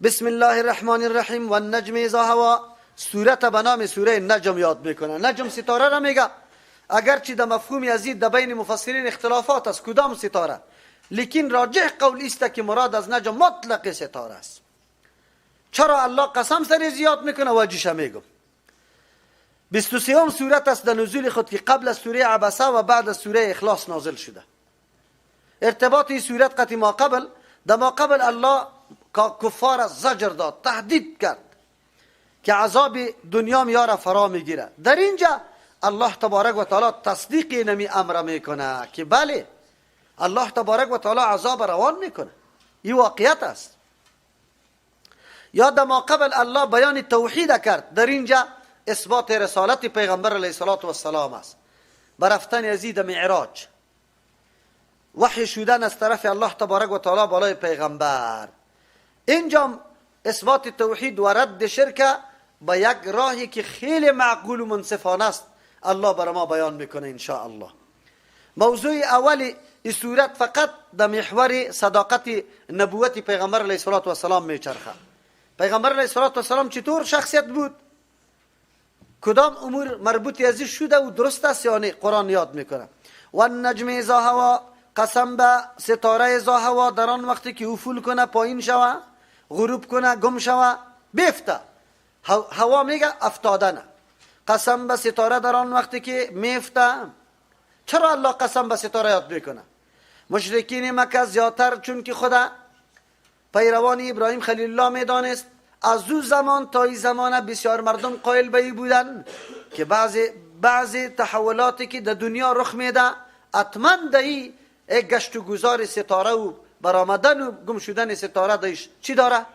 بسم الله الرحمن الرحیم و النجم اذا هوا. سورت به نام سوره نجم یاد میکنه. نجم ستاره را میگه، اگرچه در مفهوم ازی در بین مفسرین اختلافات است کدام ستاره، لیکن راجح قول است که مراد از نجم مطلق ستاره است. چرا الله قسم سر زیاد میکنه؟ وجهش میگم. 23 سورت است در نزول خود که قبل از سوره عبسه و بعد از سوره اخلاص نازل شده. ارتباط این سورت قطعی ما قبل، در ما قبل الله کفار زجر داد، تهدید کرد که عذاب دنیا میاره فرا میگیره. در اینجا الله تبارک و تعالی تصدیق نمی امر میکنه که بله الله تبارک و تعالی عذاب روان میکنه، این واقعیت است. یا در ما قبل الله بیان توحید کرد، در اینجا اثبات رسالت پیغمبر علیه الصلاة والسلام است. برفتن ازید معراج، وحی شدن از طرف الله تبارک و تعالی بالای پیغمبر. اینجا اثبات توحید و رد شرک با یک راهی که خیلی معقول و منصفانه است الله برای ما بیان میکنه ان شاء الله. موضوع اول این سورت فقط در محور صداقت نبوت پیغمبر علیه الصلاة والسلام میچرخه. پیغمبر علیه الصلاة والسلام چطور شخصیت بود، کدام امور مربوط از شده و درست است یا نه، قرآن یاد میکنه. و النجم اذا هوا، قسم به ستاره اذا هوا، در آن وقتی که افول کنه، پایین شوه، غروب کنه، گم شوه، بیفته. هوا میگه افتادنه. قسم به ستاره در آن وقتی که میفته. چرا الله قسم به ستاره یاد میکنه؟ مشرکین مکه زیادتر چون که خدا پیروان ابراهیم خلیل الله میدانست، از او زمان تا این زمانه بسیار مردم قائل به این بودن که بعضی تحولاتی که در دنیا رخ میده حتما در این گشت و گذار ستاره و برآمدن و گم شدن ستاره دیش چی داره؟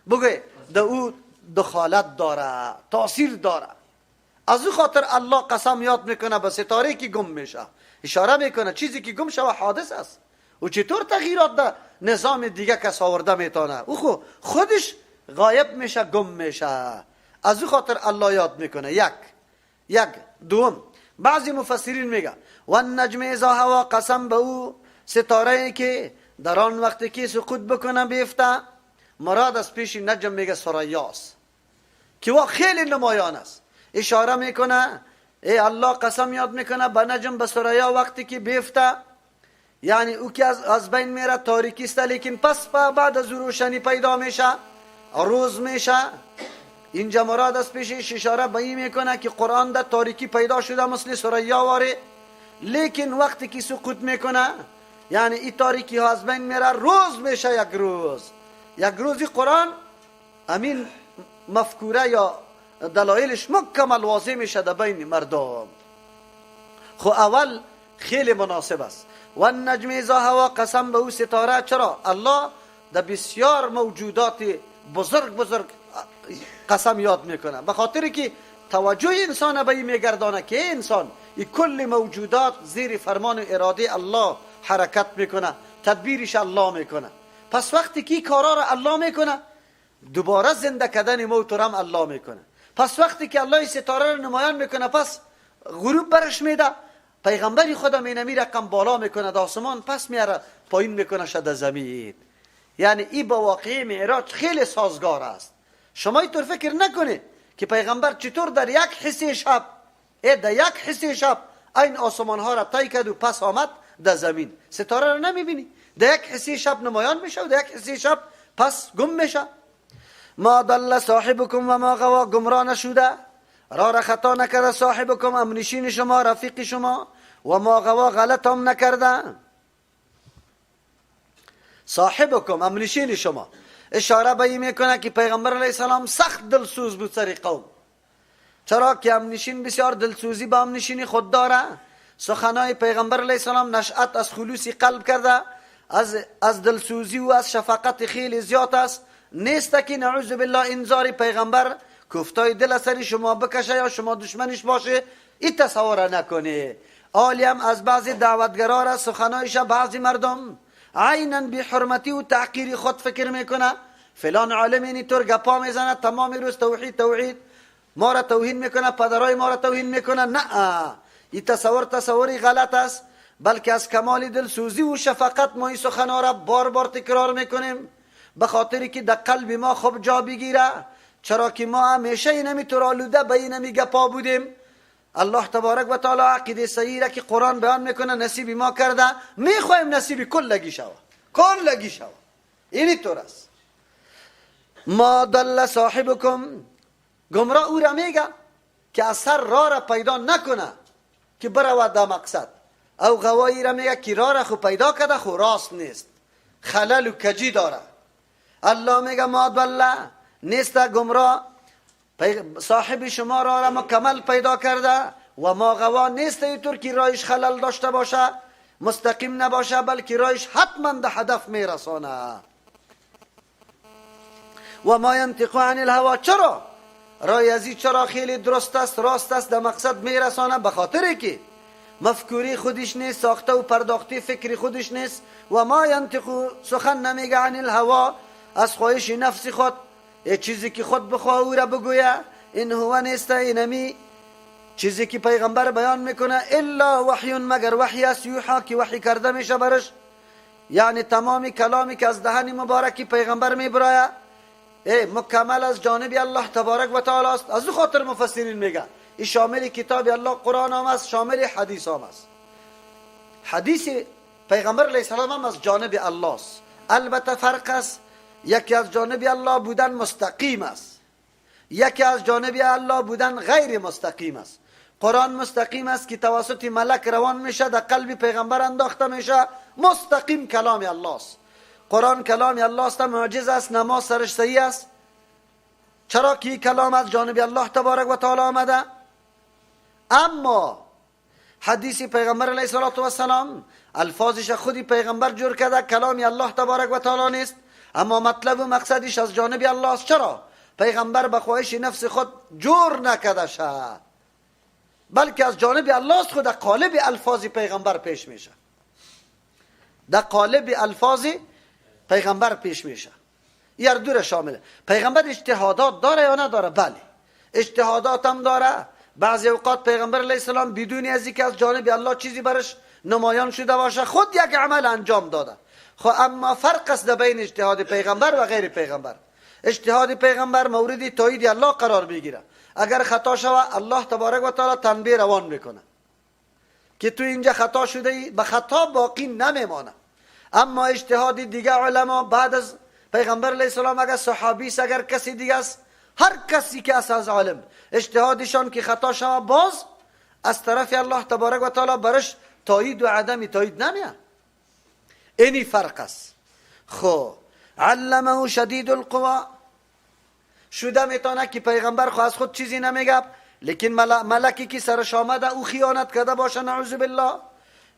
بگه در او دخالت داره، تاثیر داره. از او خاطر الله قسم یاد میکنه به ستاره که گم میشه، اشاره میکنه چیزی که گم شوه حادث است و چطور تغییرات در نظام دیگه کس آورده میتونه، او خودش غایب میشه، گم میشه. از او خاطر الله یاد میکنه. یک دوم، بعضی مفسرین میگه و النجم اذا هوا، قسم به او ستاره که در آن وقتی که سقوط بکنه بیفته. مراد از پیش نجم میگه ثریاست که وا خیلی نمایان است. اشاره میکنه ای الله قسم یاد میکنه به نجم، به ثریا وقتی که بیفته، یعنی او که از بین میره، تاریکی است، لیکن پس بعد از روشنی پیدا میشه، روز میشه. اینجا مراد از پیشش اشاره به این میکنه که قرآن در تاریکی پیدا شده مثل ثریا واره، لیکن وقتی که سقوط میکنه یعنی این تاریکی ها از بین میره، روز میشه. یک روز، یک روزی قرآن امین مفکوره یا دلایلش مکمل واضح میشه در بین مردم. خو اول خیلی مناسب است. و النجم اذا هوا، قسم به او ستاره. چرا؟ الله در بسیار موجودات بزرگ بزرگ قسم یاد میکنه، به خاطر که توجه انسان به این میگردانه که انسان این کل موجودات زیر فرمان و اراده الله حرکت میکنه، تدبیرش الله میکنه. پس وقتی که کارا را الله میکنه، دوباره زنده کردن موت را هم الله میکنه. پس وقتی که الله ستاره را نمایان میکنه، پس غروب برش میده، پیغمبری خدا مینمی رقم بالا میکنه در آسمان، پس میاره پایین میکنه شده زمین. یعنی این با واقعه معراج خیلی سازگار است. شما اینطور فکر نکنید که پیغمبر چطور در یک حصه شب، در یک حصه شب این آسمان ها را طی کرد و پس آمد در زمین. ستاره را نمیبینی، در یک حصه شب نمایان میشه و در یک حصه شب پس گم میشه. ما ضل صاحبکم و ما غوا، گمراه نشده، راه را خطا نکرده صاحبکم، امنشین شما، رفیق شما، و ما غوا، غلط هم نکرده. صاحبکم امنشین شما، اشاره به این میکنه که پیغمبر علیه السلام سخت دلسوز بود سر قوم. چرا که امنشین بسیار دلسوزی با امنشین خود داره. سخنای پیغمبر علیه السلام نشأت از خلوص قلب کرده، از دلسوزی و از شفقت خیلی زیاد است. نیست که نعوذ بالله انذار پیغمبر کفتای دل سری شما بکشه یا شما دشمنش باشه، این تصور نکنه. عالیم از بعضی دعوتگرا را سخنایش بعضی مردم عینا بی حرمتی و تحقیر خود فکر میکنه. فلان عالم اینی طور گپا میزنه تمام روز توحید توحید، ما را توهین میکنه، پدرای ما را توهین میکنه. نه، این تصور تصوری غلط است، بلکه از کمال دلسوزی و شفقت ما این سخنها را بار بار تکرار میکنیم. به خاطری که در قلب ما خوب جا بگیره. چرا که ما همیشه اینمی طور آلوده به اینمی گپا بودیم. الله تبارک و تعالی عقیده صحیح را که قرآن بیان میکنه نصیب ما کرده، میخوایم نصیب کلگی شوه، کلگی شوه. اینی طور است. ما ضل صاحبکم، گمراه او را میگه که اثر راه را پیدا نکنه که برود در مقصد. او غوایی را میگه که راه را خو پیدا کرده خو راست نیست، خلل و کجی داره. الله میگه ما ضل، نیست گمراه صاحب شما را مکمل پیدا کرده و ما غوا نیست اینطور که رایش خلل داشته باشه، مستقیم نباشه، بلکه رایش حتما ده هدف میرسانه. و ما ینطق عن الهوا، چرا رای ازی چرا خیلی درست است، راست است، ده مقصد میرسانه؟ به خاطر که مفکوری خودش نیست، ساخته و پرداختی فکری خودش نیست. و ما ینطق، سخن نمیگه، عن الهوا، از خواهش نفس خود، یه چیزی که خود بخواه او را بگویه. این هو نیست، اینمی چیزی که پیغمبر بیان میکنه، الا وحی، مگر وحی است، یوحا، که وحی کرده میشه برش. یعنی تمام کلامی که از دهن مبارکی پیغمبر میبرایه مکمل از جانب الله تبارک و تعالی است. از او خاطر مفسرین میگه این شامل کتاب الله قرآن هم است، شامل حدیث هم است. حدیث پیغمبر علیه السلام هم از جانب الله است. البته فرق است، یکی از جانب الله بودن مستقیم است، یکی از جانب الله بودن غیر مستقیم است. قرآن مستقیم است که توسط ملک روان میشه، در قلب پیغمبر انداخته میشه، مستقیم کلام الله است. قرآن کلام الله است، معجز است، نماز سرش صحیح است، چرا که کلام از جانب الله تبارک و تعالی آمده. اما حدیث پیغمبر علیه السلام الفاظش خودی پیغمبر جور کرده، کلام الله تبارک و تعالی نیست، اما مطلب و مقصدش از جانب الله است. چرا؟ پیغمبر به خواهش نفس خود جور نکرده شد، بلکه از جانب الله است. خود قالب الفاظ پیغمبر پیش میشه، در قالب الفاظ پیغمبر پیش میشه. یار دور شامله. پیغمبر اجتهادات داره یا نداره؟ بله، اجتهادات هم داره. بعضی اوقات پیغمبر علیه السلام بدون از اینکه از جانب الله چیزی برش نمایان شده باشه، خود یک عمل انجام داده. خب اما فرق است بین اجتهاد پیغمبر و غیر پیغمبر. اجتهاد پیغمبر مورد تایید الله قرار میگیره. اگر خطا شوه الله تبارک و تعالی تنبیه روان میکنه که تو اینجا خطا شده ای، به خطا باقی نمیمانه. اما اجتهاد دیگه علما بعد از پیغمبر علیه السلام، اگر صحابی است، اگر کسی دیگه است، هر کسی که از عالم اجتهادشان که خطا شوه، باز از طرف الله تبارک و تعالی برش تایید و عدم تایید نمیاد. اینی فرق است. خب علمه شدید القوا، شده میتونه که پیغمبر خو از خود چیزی نمیگه، لیکن ملکی که سرش آمده او خیانت کرده باشه، نعوذ بالله،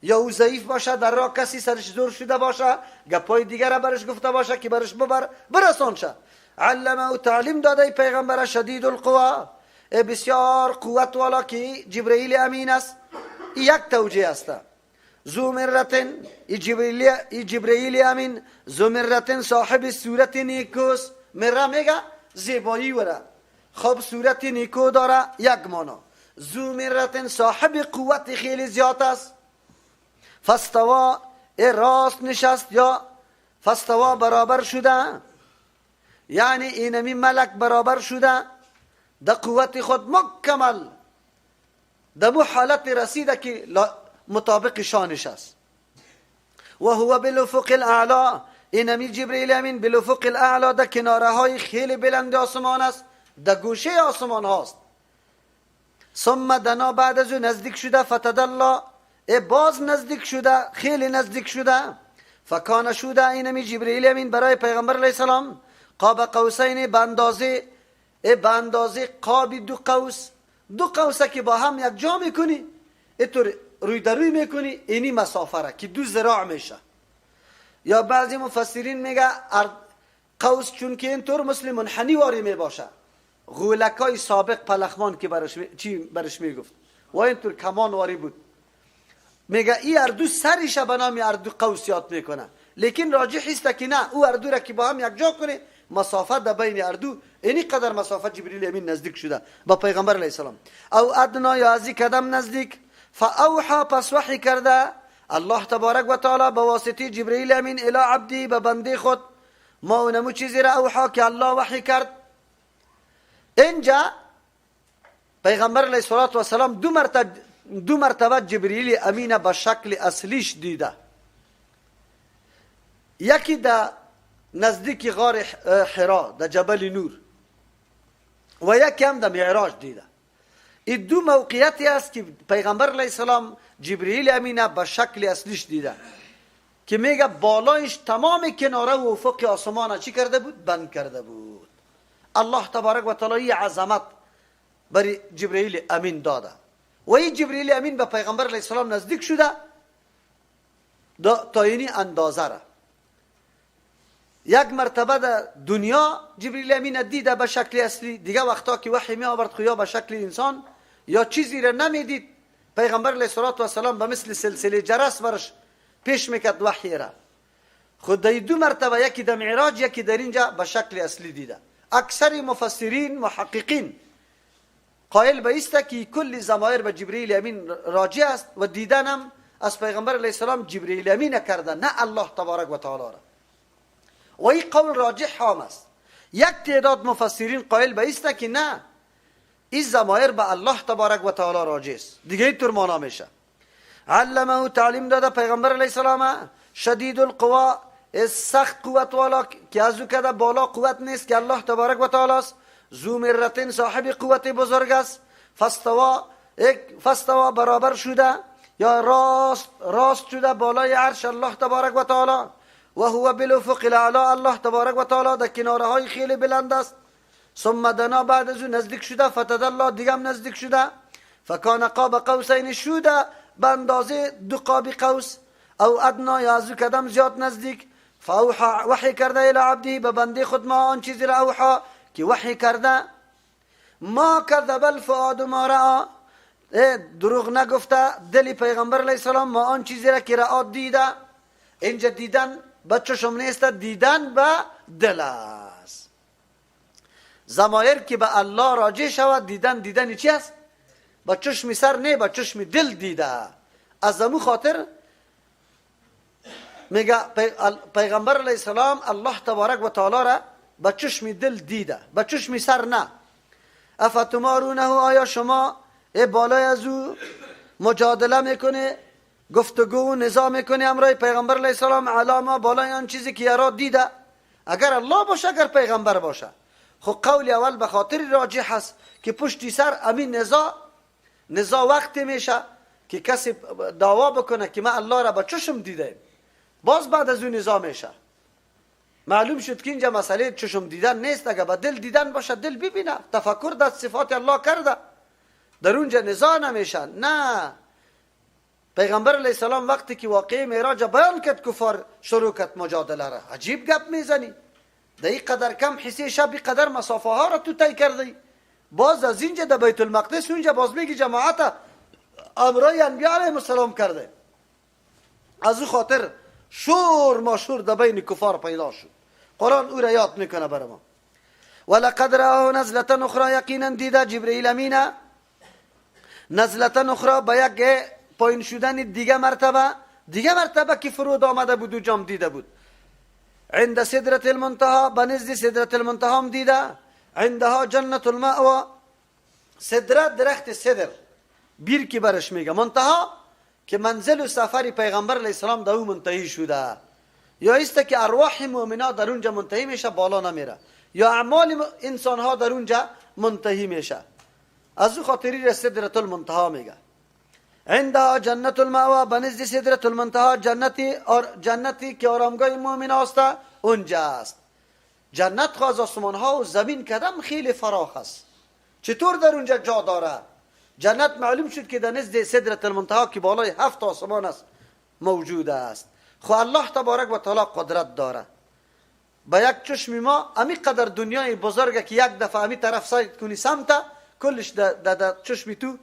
یا او ضعیف باشه، در راه کسی سرش زور شده باشه، گپای دیگر را برش گفته باشه که برش ببر برسان شه. علمه او تعلیم داده پیغمبر شدید القوا، بسیار قوت والا که جبرئیل امین است. یک توجیه است. ذو مرتن، ای جبرئیل امین ذو مرتن صاحب صورت نیکوس. مره میگه زیبایی وره، خب صورت نیکو داره، یک مانا. ذو مرتن صاحب قوت خیلی زیاد است. فاستوا، ای راست نشست یا فاستوا برابر شده، یعنی اینمی ملک برابر شده در قوت خود مکمل، در مو حالت رسیده که مطابق شانش است. و هو بالافق الاعلی، اینمی جبرئیل امین بالافق الاعلی در کناره های خیلی بلند آسمان است، در گوشه آسمان هاست. ثم دنا، بعد از او نزدیک شده، فتدلا، ای باز نزدیک شده، خیلی نزدیک شده. فکان شده اینمی جبرئیل امین برای پیغمبر علیه السلام قاب قوسین، به اندازه قاب دو قوس، دو قوسه که با هم یک جا میکنی، اینطور روی در روی میکنی، اینی مسافه را که دو ذراع میشه. یا بعضی مفسرین میگه قوس چون که اینطور مثل منحنی واری میباشه، غولکای سابق پلخمان که برش چی برش میگفت و اینطور کمان واری بود، میگه این اردو سرش به نام اردو قوس یاد میکنه، لیکن راجح است که نه، او اردو را که با هم یک جا کنه مسافه در بین اردو اینی قدر مسافه جبرئیل امین نزدیک شده با پیغمبر علیه السلام. او ادنا، یا از قدم نزدیک. فاوحا، پس وحی کرده الله تبارک و تعالی به واسطه جبرئیل امین الی عبدی، به بنده خود، ما اونمو چیزی را اوحا که الله وحی کرد. اینجا پیغمبر علیه الصلاة والسلام دو مرتبه جبریل امین به شکل اصلیش دیده. یکی در نزدیک غار حرا در جبل نور و یکی هم در معراج دیده. این دو موقعیتی است که پیغمبر علیه السلام جبریل امین به شکل اصلیش دیده که میگه بالایش تمام کناره و افق آسمان چی کرده بود؟ بند کرده بود. الله تبارک و تعالی عظمت برای جبرئیل امین داده و این جبرئیل امین به پیغمبر علیه السلام نزدیک شده تا اینی اندازه را. یک مرتبه در دنیا جبرئیل امین دیده به شکل اصلی، دیگه وقتا که وحی می آورد خو یا به شکل انسان یا چیزی را نمیدید، پیغمبر علیه السلام به مثل سلسله جرس برش پیش میکرد وحی را. خود در دو مرتبه، یکی در معراج یکی در اینجا به شکل اصلی دیده. اکثر مفسرین محققین قائل به است که کل ضمایر به جبرئیل امین راجع است و دیدنم از پیغمبر علیه السلام جبرئیل امین کرده، نه الله تبارک و تعالی را. و این قول راجح هم است. یک تعداد مفسرین قائل به است که نه، این ضمایر به الله تبارک و تعالی راجع است، دیگه اینطور معنا میشه. علمه تعلیم داده پیغمبر علیه السلام شدید القوا، سخت قوت والا که از او کده بالا قوت نیست که الله تبارک و تعالی است. ذو مرتین صاحب قوت بزرگ است. فاستوا برابر شده یا راست شده بالای عرش الله تبارک و تعالی. و هو بالافق الاعلی، الله تبارک و تعالی در کناره های خیلی بلند است. ثم دنا بعد از او نزدیک شده، فتدلا دیگه هم نزدیک شده، فکان قاب قوسین شده به اندازه دو قاب قوس او ادنا یا از او کدام زیاد نزدیک. فاوحا وحی کرده الی عبده به بنده خود ما آن چیزی را اوحا که وحی کرده. ما کذب الفؤاد ما رأی، دروغ نگفته دل پیغمبر علیه السلام ما آن چیزی را که رأی دیده. اینجا دیدن به چشم نیست، دیدن به دل است. ضمایر که به الله راجع شود دیدن، دیدن چی است؟ با چشم سر نه، با چشم دل دیده. از امو خاطر میگه پیغمبر علیه السلام الله تبارک و تعالی را با چشم دل دیده، با چشم سر نه. افتمارونه، آیا شما ای بالای از او مجادله میکنه، گفتگو و نزاع میکنه امرای پیغمبر علیه السلام علامه بالای آن چیزی که یارا دیده، اگر الله باشه اگر پیغمبر باشه. خب قول اول به خاطر راجح است که پشتی سر امین نزاع وقتی میشه که کسی دعوا بکنه که من الله را با چشم دیدم، باز بعد از اون نزاع میشه. معلوم شد که اینجا مسئله چشم دیدن نیست، اگر با دل دیدن باشه دل ببینه، تفکر در صفات الله کرده، در اونجا نزاع نمیشه. نه، پیغمبر علیه السلام وقتی که واقعه معراج بیان کرد کفار شروع کرد مجادله را. عجیب گپ میزنی، در این قدر کم حصه شب قدر مسافه ها را تو طی کردی، باز از اینجا در بیت المقدس اونجا باز میگی جماعت امرای انبیا علیهم السلام کرده. از او خاطر شور ماشور در بین کفار پیدا شد. قرآن او را یاد میکنه بر ما. ولقد رآه نزلة اخرى، یقینا دیده جبرئیل امینه نزلة اخرى به یک پایین شدن دیگه مرتبه، که فرود آمده بود و جام دیده بود. عند سدرة المنتهى، به نزد سدرة المنتهى هم دیده. عندها جنة المأوى، سدره درخت سدر بیر که برش میگه، منتها که منزل و سفر پیغمبر علیه السلام در او منتهی شده، یا است که ارواح مؤمنا در اونجا منتهی میشه بالا نمیره، یا اعمال انسان ها در اونجا منتهی میشه. از او خاطری را سدرة المنتها میگه. عندها جنت المأوى، به نزد سدرة المنتها جنتی که آرامگاه مؤمن است اونجا است. جنت خو از آسمان ها و زمین کدم خیلی فراخ است، چطور در اونجا جا داره؟ جنت معلوم شد که در نزد سدرة المنتها که بالای 7 آسمان است موجود است. خو الله تبارک و تعالی قدرت داره. با یک چشم ما امی قدر دنیای بزرگه که یک دفعه امی طرف ساید کنی سمت کلش در چشم تو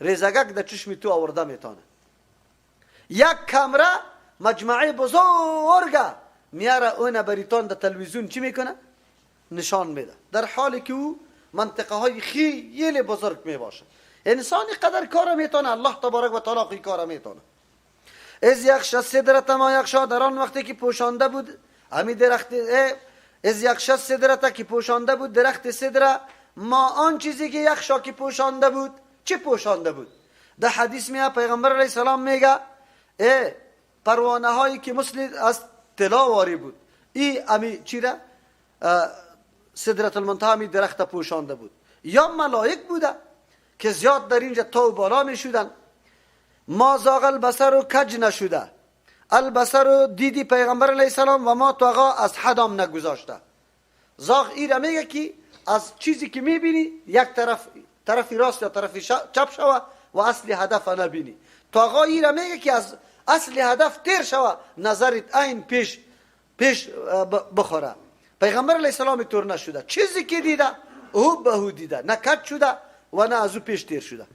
ریزگک در چشم تو آورده میتونه. یک کمره مجمعه بزرگه میاره اون بریتان در تلویزیون چی میکنه؟ نشان میده، در حالی که او منطقه های خیلی بزرگ میباشه. انسان قدر کار میتونه، الله تبارک و تعالی کار میتونه. از یخشا سدرة ما یخشا، در آن وقتی که پوشانده بود امی درخت از یخشا السدرة که پوشانده بود درخت سدره، ما آن چیزی که یخشا که پوشانده بود. چه پوشانده بود؟ در حدیث میاد پیغمبر علیه السلام میگه ای پروانه هایی که مثل از طلا واری بود، ای امی چی را سدرة المنتهی می درخت پوشانده بود. یا ملائک بوده که زیاد در اینجا تو بالا می شدن. ما زاغ البصر و کج نشده، البصر و دیدی پیغمبر علیه السلام و ما طغا از حدام نگذاشته. زاغ ای را میگه که از چیزی که میبینی یک طرف، طرف راست یا طرف چپ شوه و اصل هدف نبینی. طغا ای را میگه که از اصل هدف تیر شوه، نظرت عین پیش پیش بخوره. پیغمبر علیه السلام طور نشده، چیزی که دیده او به او دیده، نه کج شده و نه از او پیش تیر شده.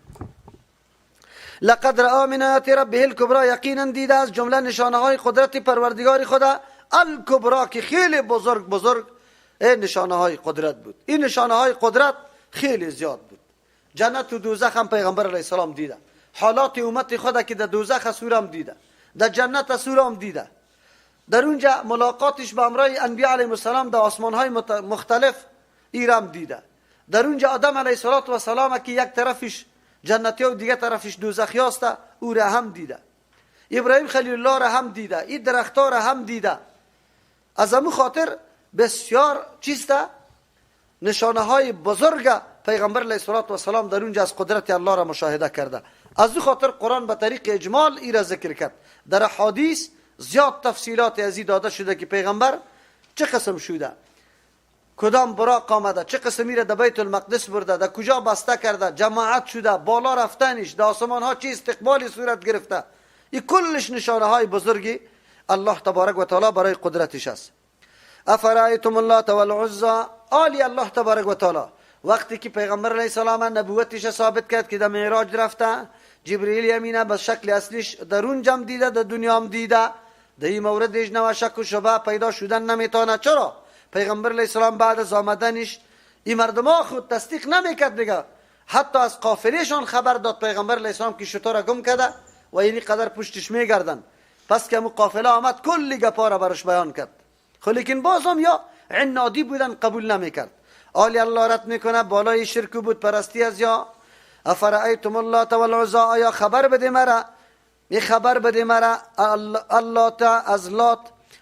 لقد رآ من آیات ربه الکبری، یقینا دیده از جمله نشانه های قدرت پروردگار خدا الکبرا که خیلی بزرگ بزرگ نشانه های قدرت بود. این نشانه های قدرت خیلی زیاد بود. جنت و دوزخ هم پیغمبر علیه السلام دیده، حالات امت خدا که در دوزخ سورم دیده، در جنت سورم دیده. در اونجا ملاقاتش با امرای انبیاء علیهم السلام در آسمان های مختلف ایرم دیده. در اونجا آدم علیه السلام که یک طرفش جنتی و دیگه طرفش دوزخی است او را هم دیده. ابراهیم خلیل الله را هم دیده، این درختها را هم دیده. از امو خاطر بسیار چیسته نشانه های بزرگ پیغمبر علیه السلام در اونجا از قدرت الله را مشاهده کرده. از او خاطر قرآن به طریق اجمال ای را ذکر کرد. در حدیث زیاد تفصیلات ازی داده شده که پیغمبر چه قسم شده، کدام براق آمده، چه قسمی را در بیت المقدس برده، در کجا بسته کرده، جماعت شده، بالا رفتنش، در آسمان ها چه استقبالی صورت گرفته. این کلش نشانه های بزرگی الله تبارک و تعالی برای قدرتش است. افرایتم اللات والعزی، آلی الله تبارک و تعالی وقتی که پیغمبر علیه السلام نبوتش ثابت کرد که در معراج رفته، جبرئیل یمینه به شکل اصلیش در اون جم دیده، در دنیا هم دیده. در این مورد هیچ نوع شک و شبه پیدا شدن نمیتونه. چرا؟ پیغمبر علیه السلام بعد از آمدنش این مردم ها خود تصدیق نمیکرد دیگه، حتی از قافلهشان خبر داد پیغمبر علیه السلام که شتر را گم کرده و اینی قدر پشتش میگردن. پس که امو قافله آمد کلی گپا را برش بیان کرد، خب لیکن بازم یا عنادی بودن قبول نمیکرد. آلی الله رد میکنه بالای شرک و بت پرستی از یا افرأیتم اللات والعزی، آیا خبر بده مرا، می خبر بده مرا اللات از لات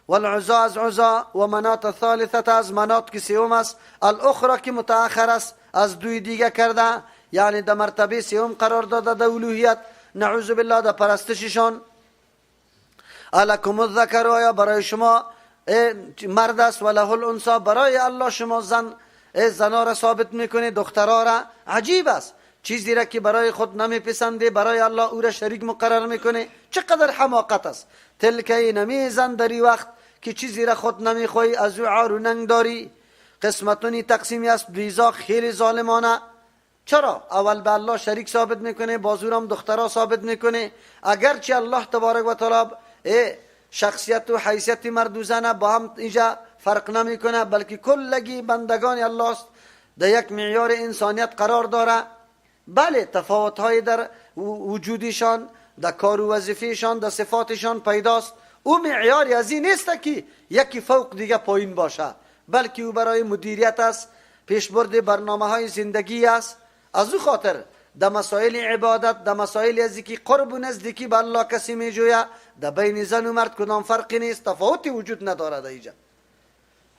والعزی از عزا و منات الثالثه از منات که سیوم است، الاخرى که متأخر است از دوی دیگه کرده، یعنی در مرتبه سیوم قرار داده در الوهیت، نعوذ بالله در پرستششان. الکم الذکر، آیا برای شما مرد است، و له الانثی، برای الله شما زن زنا را ثابت میکنه، دخترا را. عجیب است، چیزی را که برای خود نمیپسنده برای الله او را شریک مقرر میکنه. چقدر حماقت است. تلک نمی زن در این وقت که چیزی را خود نمیخوای از او عار و ننگ داری، قسمتونی تقسیمی است بیزا خیلی ظالمانه. چرا؟ اول به الله شریک ثابت میکنه، بازورم دخترا ثابت میکنه. اگرچه الله تبارک و تعالی شخصیت و حیثیت مرد و زن با هم اینجا فرق نمیکنه، بلکه کلگی بندگان الله است، در یک معیار انسانیت قرار داره. بله تفاوت های در وجودشان، در کار و وظیفهشان، در صفاتشان پیداست. او معیاری از این نیست که یکی فوق دیگه پایین باشه، بلکه او برای مدیریت است، پیشبرد برنامه های زندگی است. از او خاطر در مسائل عبادت، در مسائل از که قرب و نزدیکی به الله کسی میجوید، در بین زن و مرد کدام فرقی نیست، تفاوتی وجود ندارد اینجا.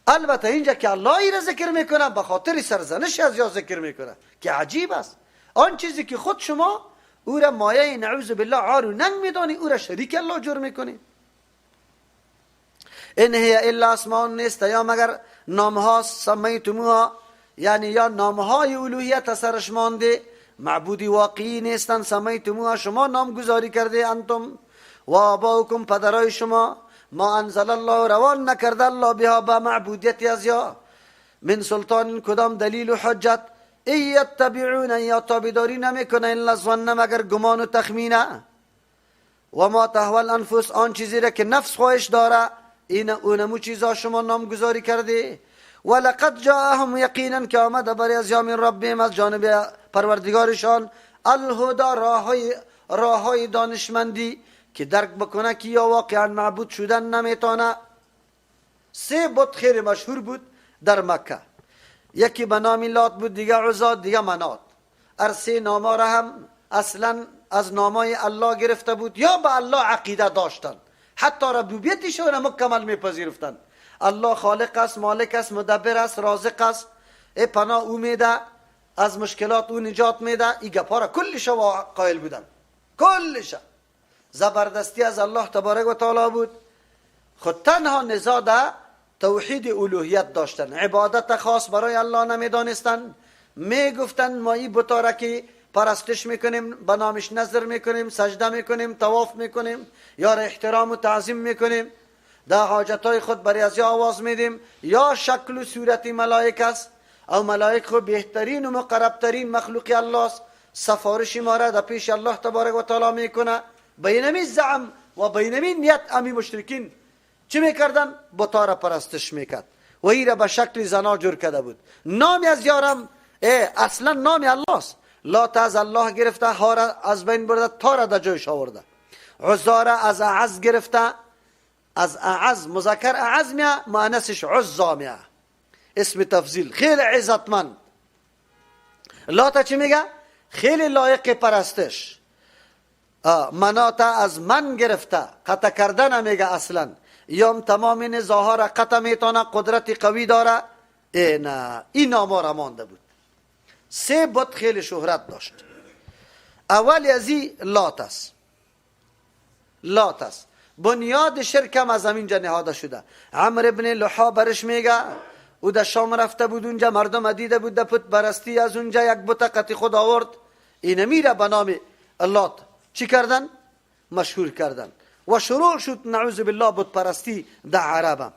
البته اینجا که الله ای را ذکر میکنه به خاطر سرزنش از یا ذکر میکنه که عجیب است. آن چیزی که خود شما او را مایه نعوذ بالله عار و ننگ میدانی، او را شریک الله جور میکنی. ان هی الا اسماء نیست یا مگر نامها سمیتموها، یعنی یا نامهای الوهیت سرش مانده، معبودی واقعی نیستن. سمیتموها شما نامگذاری کرده، انتم و آباؤکم پدرای شما، ما انزل الله روان نکرده الله بها با معبودیت از یا من سلطان کدام دلیل و حجت. ای یتبعون یا تابعداری نمیکنه الا الظن مگر گمان و تخمینه. و ما تهوی الانفس آن چیزی را که نفس خواهش داره، این اونمو چیزا شما نامگذاری کرده. ولقد جاءهم یقینا که آمده برای از یا من ربهم از جانب پروردگارشان الهدی راههای دانشمندی که درک بکنه که یا واقعا معبود شدن نمیتونه. سه بت خیلی مشهور بود در مکه. یکی به نام لات بود، دیگه عزا، دیگه منات. هر سه نام‌ها را هم اصلا از نامای الله گرفته بود یا به الله عقیده داشتند، حتی ربوبیتش را مکمل میپذیرفتند. الله خالق است، مالک است، مدبر است، رازق است، ای پناه او میده، از مشکلات او نجات میده. ای گپا را کلش قائل بودن، کلش زبردستی از الله تبارک و تعالی بود. خود تنها نزاع در توحید الوهیت داشتن، عبادت خاص برای الله نمیدانستن. میگفتن ما این بتا را که پرستش میکنیم، به نامش نظر میکنیم، سجده میکنیم، طواف میکنیم، یا احترام و تعظیم میکنیم، در حاجتهای خود برای از یا آواز میدیم، یا شکل و صورت ملائک است، او ملائک خود بهترین و مقربترین مخلوق الله است، سفارش ما را در پیش الله تبارک و تعالی میکنه. بینمی زعم و بینمی نیت امی مشرکین چی میکردن؟ بتا را پرستش میکرد و ای را به شکل زنا جور کرده بود. نامی از یارم اصلا نام الله است. لات از الله گرفته، ها را از بین برده، تا را در جایش آورده. عزا را از اعز گرفته، از اعز مذکر اعز میه، مؤنثش عزا میه، اسم تفضیل، خیلی عزتمند. لات چی میگه؟ خیلی لایق پرستش. منات از من گرفته، قطع کردن میگه اصلا، یام تمام نزاها را قطع میتونه، قدرت قوی داره. نه، این نام‌ها را مانده بود. سه بت خیلی شهرت داشت. اول از این لات است. لات است. بنیاد شرک هم از همینجا نهاده شده. عمرو ابن لحا برش میگه او در شام رفته بود، اونجا مردم دیده بود در بت پرستی، از اونجا یک بت قطی خود آورد، اینه میره به نام لات چی کردن؟ مشهور کردن و شروع شد نعوذ بالله بت پرستی در عرب.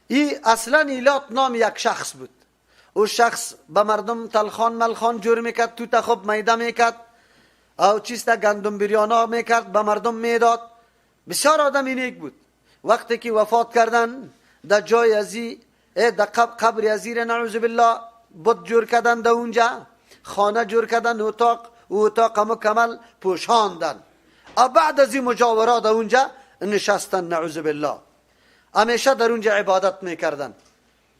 ای اصلا لات نام یک شخص بود. او شخص به مردم تلخان ملخان جور میکرد، توت خوب میده میکرد، او چیست گندم بریانا میکرد به مردم میداد. بسیار آدمی نیک بود. وقتی که وفات کردن در جای ازی، در قبر ازی نعوذ بالله بت جور کردن، در اونجا خانه جور کردن، اتاق اتاق مکمل پوشاندن. بعد از این مجاورا در اونجا نشستن نعوذ بالله، همیشه در اونجا عبادت میکردن.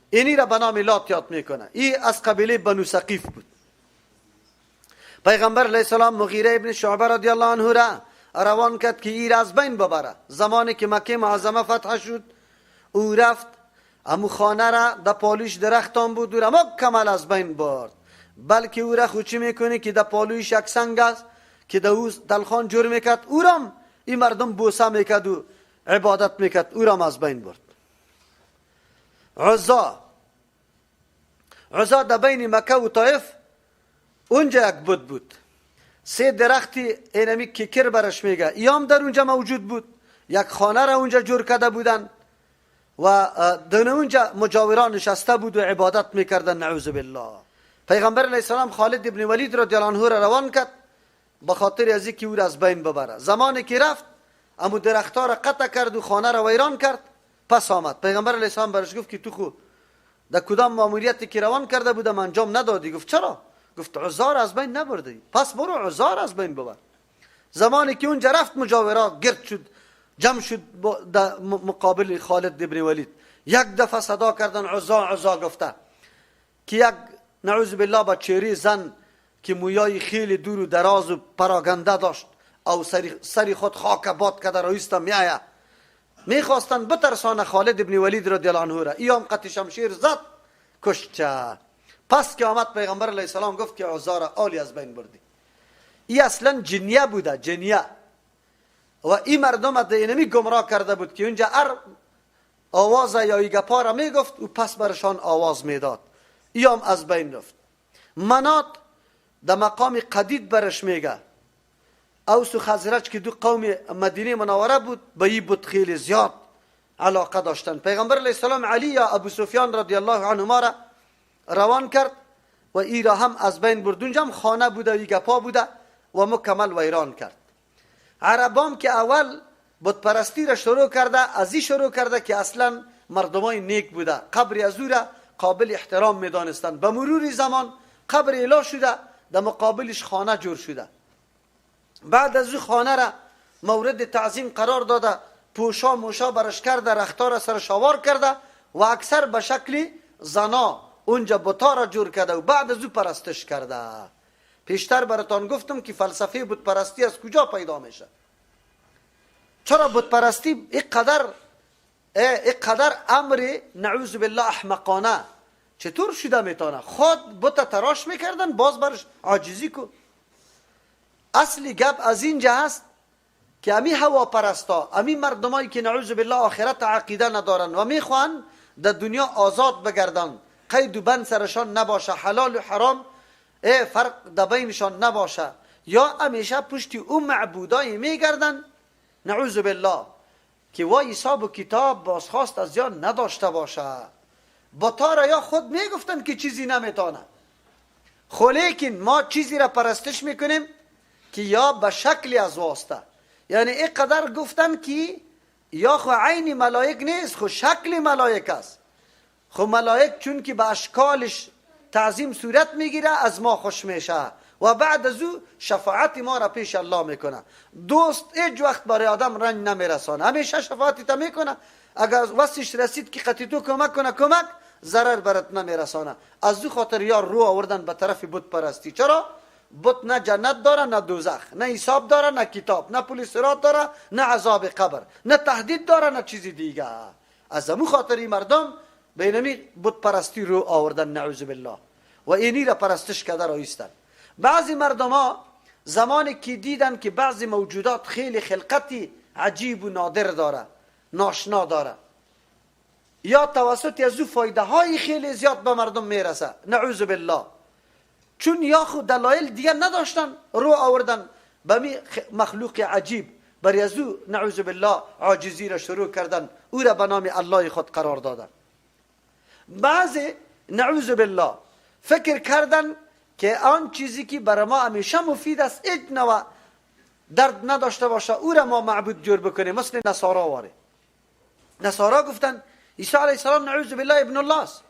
اینی را به نام لات یاد میکنه. این از قبیله بنو ثقیف بود. پیغمبر علیه السلام مغیره ابن شعبه رضی الله عنه را روان کرد که این را از بین ببره. زمانی که مکه معظمه فتح شد، او رفت امو خانه را در پالویش درختان بود، او را مکمل از بین برد. بلکه او را خوچی میکنه که در پالویش یک سنگ است که در او تلخان جور میکرد، او را این مردم بوسه میکرد و عبادت میکرد، او را از بین برد. عزا، عزا در بین مکه و طائف اونجا یک بت بود. سه درختی اینمی کیکر برش میگه، ایام در اونجا موجود بود. یک خانه را اونجا جور کرده بودن و در اونجا مجاوران نشسته بود و عبادت میکردن نعوذ بالله. پیغمبر علیه السلام خالد ابن ولید رضی الله عنه را روان کرد به خاطر از اینکه او را از بین ببره. زمانی که رفت امو درختها را قطع کرد و خانه را ویران کرد، پس آمد. پیغمبر علیه السلام برش گفت که تو خو در کدام ماموریتی که روان کرده بودم انجام ندادی؟ گفت چرا؟ گفت عزا را از بین نبردی، پس برو عزا را از بین ببر. زمانی که اونجا رفت مجاورا گرد شد، جمع شد در مقابل خالد ابن ولید. یک دفعه صدا کردن عزا عزا گفته که یک نعوذ بالله با چهره زن که مویای خیلی دور و دراز و پراگنده داشت او سری خود خاک باد کرده رئیس میآید، میخواستن بترسانه خالد ابن ولید رضی الله عنه را. ایام قطع شمشیر زد کشت. پس که آمد پیغمبر علیه السلام گفت که عزا را عالی از بین بردی. ای اصلا جنیه بوده، جنیه، و این مردم اینمی گمراه کرده بود که اونجا هر آواز یا ای گپا را میگفت و پس برشان آواز میداد. ایام از بین رفت. منات در مقام قدید برش میگه. اوس و خزرج که دو قوم مدینه منوره بود به این بود خیلی زیاد علاقه داشتن. پیغمبر علیه السلام علی یا ابو سفیان رضی الله عنهما را روان کرد و ای را هم از بین برد. اونجا هم خانه بوده و گپا بوده و مکمل ویران کرد. عربام که اول بت پرستی را شروع کرده، از این شروع کرده که اصلا مردمای نیک بوده، قبر از او را قابل احترام میدانستند. به مرور زمان قبر اله شده، در مقابلش خانه جور شده. بعد از او خانه را مورد تعظیم قرار داده، پوشا موشا برش کرده، رختار را سرش آوار کرده، و اکثر به شکل زنا اونجا بتا را جور کرده و بعد از او پرستش کرده. پیشتر براتان گفتم که فلسفه بت پرستی از کجا پیدا میشه. چرا بت پرستی اینقدر امر نعوذ بالله احمقانه چطور شده میتونه؟ خود بت تراش میکردن باز برش عاجزی کو. اصلی گپ از اینجا هست که امی هوا پرستا، امی مردمایی که نعوذ بالله آخرت عقیده ندارن و میخوان در دنیا آزاد بگردن، قید و بند سرشان نباشه، حلال و حرام فرق در بینشان نباشه، یا همیشه پشت او معبودایی میگردن نعوذ بالله که وای حساب و کتاب بازخواست از یان نداشته باشه. بتا را یا خود میگفتن که چیزی نمیتونه، خو لیکن ما چیزی را پرستش میکنیم که یا به شکلی از واسطه، یعنی اینقدر گفتن که یا خو عین ملائک نیست، خو شکل ملائک است. خو ملائک چون که به اشکالش تعظیم صورت میگیره از ما خوش میشه و بعد از او شفاعت ما را پیش الله میکنه. دوست هیچ وقت برای آدم رنج نمیرسانه، همیشه شفاعت تا میکنه. اگر وسش رسید که قطعی تو کمک کنه، کمک ضرر برات نمیرسانه. از او خاطر یار رو آوردن به طرف بت پرستی. چرا؟ بت نه جنت داره نه دوزخ، نه حساب داره نه کتاب، نه پول صراط داره نه عذاب قبر، نه تهدید داره نه چیزی دیگه. از امو خاطر این مردم به اینمی بت پرستی رو آوردن نعوذ بالله و اینی را پرستش کرده را ایستن. بعضی مردم ها زمانی که دیدن که بعضی موجودات خیلی خلقتی عجیب و نادر داره، ناشنا داره، یا توسط از او فایده های خیلی زیاد به مردم میرسه نعوذ بالله، چون یا خود دلایل دیگه نداشتن رو آوردن به می مخلوق عجیب، بر از او نعوذ بالله عاجزی را شروع کردن، او را به نام الله خود قرار دادن. بعضی نعوذ بالله فکر کردن که آن چیزی که برای ما همیشه مفید است هیچ نوع درد نداشته باشه او را ما معبود جور بکنیم، مثل نصارا واره. نصارا گفتن عیسی علیه السلام نعوذ بالله ابن الله است،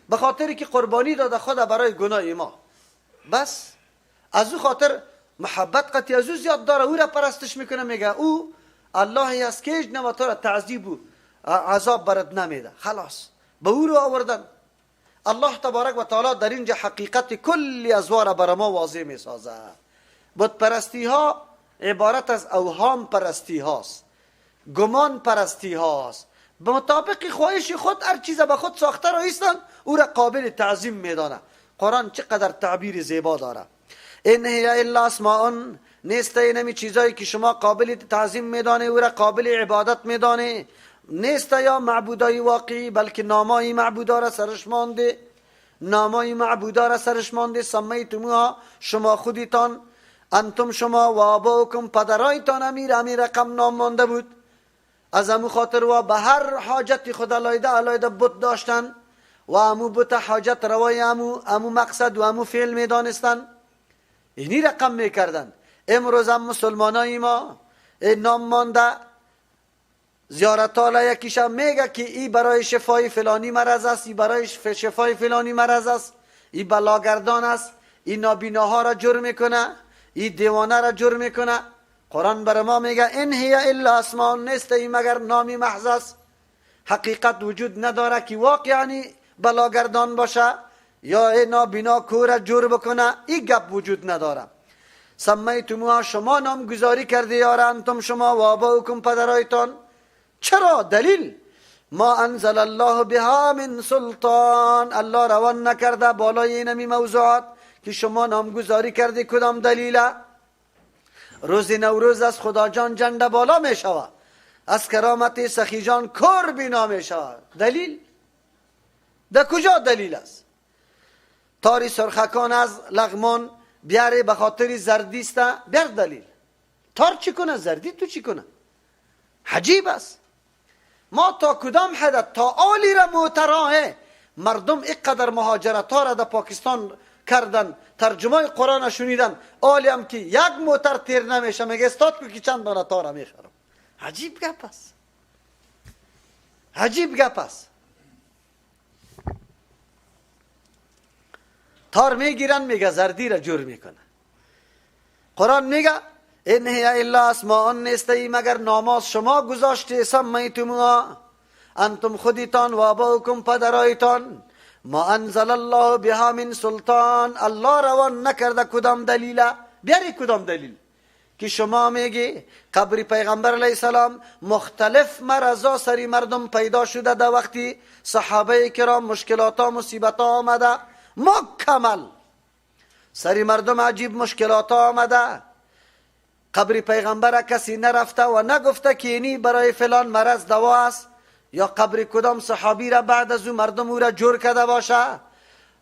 به خاطر که قربانی داده خدا برای گناه ما، بس از او خاطر محبت قطعی از او زیاد داره، او را پرستش میکنه، میگه او اللهی است که هیچ نوع تو را تعذیب و عذاب برات نمیده، خلاص به او رو آوردن. الله تبارک و تعالی در اینجا حقیقت کلی از واره بر ما واضح میسازه. بت پرستی ها عبارت از اوهام پرستی هاست، گمان پرستی هاست، به مطابق خواهش خود هر چیز به خود ساخته را ایستن او را قابل تعظیم میدانه. قرآن چقدر تعبیر زیبا داره. ان هی الا اسماء، نیست اینمی چیزایی که شما قابل تعظیم میدانه او را قابل عبادت میدانه، نیست یا معبودای واقعی، بلکه نامای معبودا را سرش مانده، نامای معبودا را سرش مانده. سمیتموها، شما خودتان، انتم شما و آباؤکم پدرایتان امیر رقم نام مانده بود. از امو خاطر و به هر حاجت خود علایده علایده بت داشتن و امو بت حاجت روای امو مقصد و امو فعل میدانستن، اینی رقم میکردن. امروز هم مسلمانای ما نام مانده زیارت حالا یکیشم میگه که ای برای شفای فلانی مرض است، ای برای شفای فلانی مرض است، ای بلاگردان است، ای نابیناها را جور میکنه، ای دیوانه را جور میکنه. قرآن بر ما میگه ان هی الا اسماء، نیست ای مگر نامی محض است، حقیقت وجود نداره که واقعا بلاگردان باشه یا ای نابینا کور جور بکنه، ای گپ وجود نداره. سمیتموها، شما نامگذاری کرده یاره، انتم شما و آباؤکم پدرایتان. چرا؟ دلیل ما انزل الله بها من سلطان، الله روان نکرده بالای اینمی موضوعات که شما نامگذاری کرده، کدام دلیله؟ روز نوروز از خدا جان جنده بالا می شود، از کرامت سخی جان کور بینا می شود. دلیل در کجا دلیل است؟ تاری سرخکان از لغمان بیاره به خاطر زردیست، بیار دلیل. تار چی کنه؟ زردی تو چی کنه؟ عجیب است. ما تا کدام حد تا آلی را معتراه مردم اینقدر مهاجرت ها را در پاکستان کردن، ترجمه قرآن شنیدن، آلی هم که یک موتر تیر نمیشه میگه استاد کو که چند دانه تارا میخرم. عجیب گپ است، عجیب گپ است. تار میگیرن میگه زردی را جور میکنه. قرآن میگه ان هی الا اسماء، نیست ای مگر ناماز شما گذاشته، سمیتموها انتم خودتان و آباؤکم پدرایتان، ما انزل الله بها من سلطان، الله روان نکرده کدام دلیله. بیاری کدام دلیل که شما میگی قبر پیغمبر علیه السلام مختلف مرضا سری مردم پیدا شده، در وقتی صحابه کرام مشکلات ها مصیبت ها آمده، مکمل سری مردم عجیب مشکلات ها آمده، قبر پیغمبر کسی نرفته و نگفته که اینی برای فلان مرض دوا است، یا قبر کدام صحابی را بعد از او مردم او را جور کرده باشه،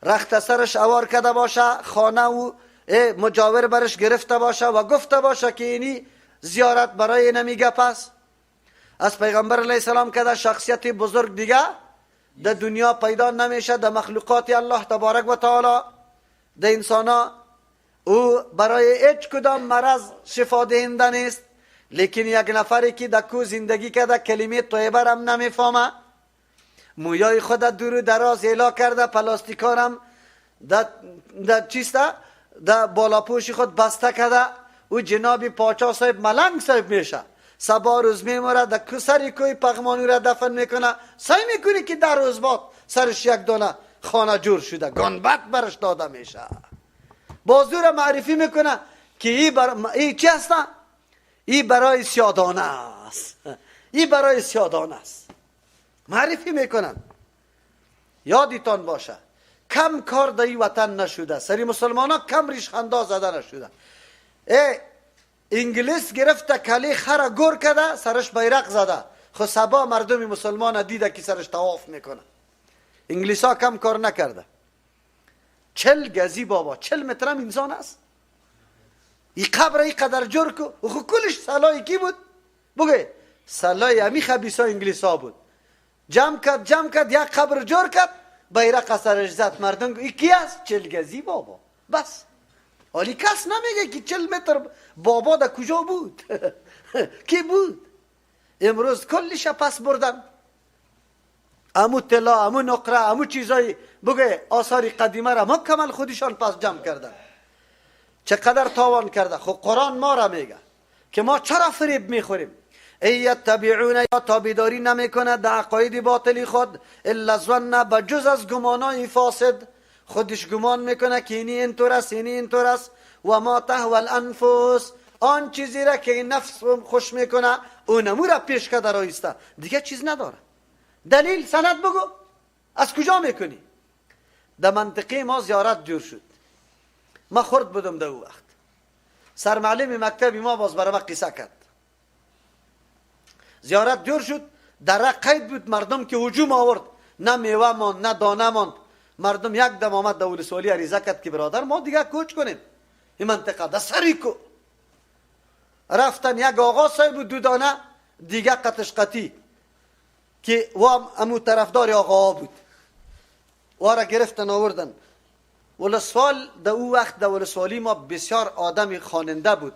رخت سرش اوار کرده باشه، خانه او مجاور برش گرفته باشه و گفته باشه که اینی زیارت برای نمی گپ است. از پیغمبر علیه السلام که شخصیت بزرگ دیگه در دنیا پیدا نمیشه، در مخلوقات الله تبارک و تعالی، در انسان ها او برای هیچ کدام مرض شفا دهنده نیست. لیکن یک نفری که در کو زندگی کرده کلمه طیبه هم نمیفهمه، مویای خود دور و دراز اعلا کرده، پلاستیکارم در چیسته در بالاپوش خود بسته کرده، او جناب پاچا صاحب ملنگ صاحب میشه، سبا روز میموره در سری کوی پغمانی را دفن میکنه، سعی میکنی که در روز بعد سرش یک دانه خانه جور شده، گنبد برش داده میشه، بازو را معرفی میکنه که ای چی هست؟ ای برای سیادانه است، ای برای سیادانه است، معرفی میکنن. یادتان باشه کم کار در این وطن نشده، سری مسلمان ها کم ریشخندا زده نشده. انگلیس گرفته کلی خر گور کرده، سرش بیرق زده، خو سبا مردم مسلمان دیده که سرش طواف میکنه. انگلیس ها کم کار نکرده. 40 گزی بابا، 40 مترم انسان است. این قبر ای قدر جور کو، خو کلش سلای کی بود؟ بگه سلای امی خبیثا انگلیس ها بود. جمع کرد جمع کرد، یک قبر جور کرد، بیرق سرش زد، مردم ای کی است؟ 40 گزی بابا. بس حالی کس نمیگه که 40 متر بابا در کجا بود؟ کی بود؟ امروز کلش پس بردن، امو طلا، امو نقره، امو چیزای بگه آثار قدیمه را مکمل خودشان پس جمع کردن. چقدر تاوان کرده. خب قرآن ما را میگه که ما چرا فریب میخوریم؟ ای یتبعون، یا تابعداری نمیکنه در عقاید باطلی خود، الا الظن، بجز از گمانای فاسد. خودش گمان میکنه که اینی اینطور است، اینی اینطور است. و ما تهوى الانفس، آن چیزی را که این نفس خوش میکنه اونمو را پیش کرده رایسته، دیگه چیز نداره. دلیل سند بگو از کجا میکنی؟ در منطقه ما زیارت جور شد، ما خرد بودم در او وقت، سرمعلم مکتبی ما باز برای ما قصه کرد. زیارت جور شد، در قید بود، مردم که هجوم آورد، نه میوه ماند نه دانه ماند. مردم یک دم آمد در ولسوالی عریضه کرد که برادر ما دیگه کوچ کنیم این منطقه، در سری کو رفتن. یک آقا صاحب بود دو دانه دیگه قطش قطی که وام امو طرفدار آقا بود، وارا گرفتن آوردن. ولسوال در او وقت در ولسوالی ما بسیار آدم خواننده بود،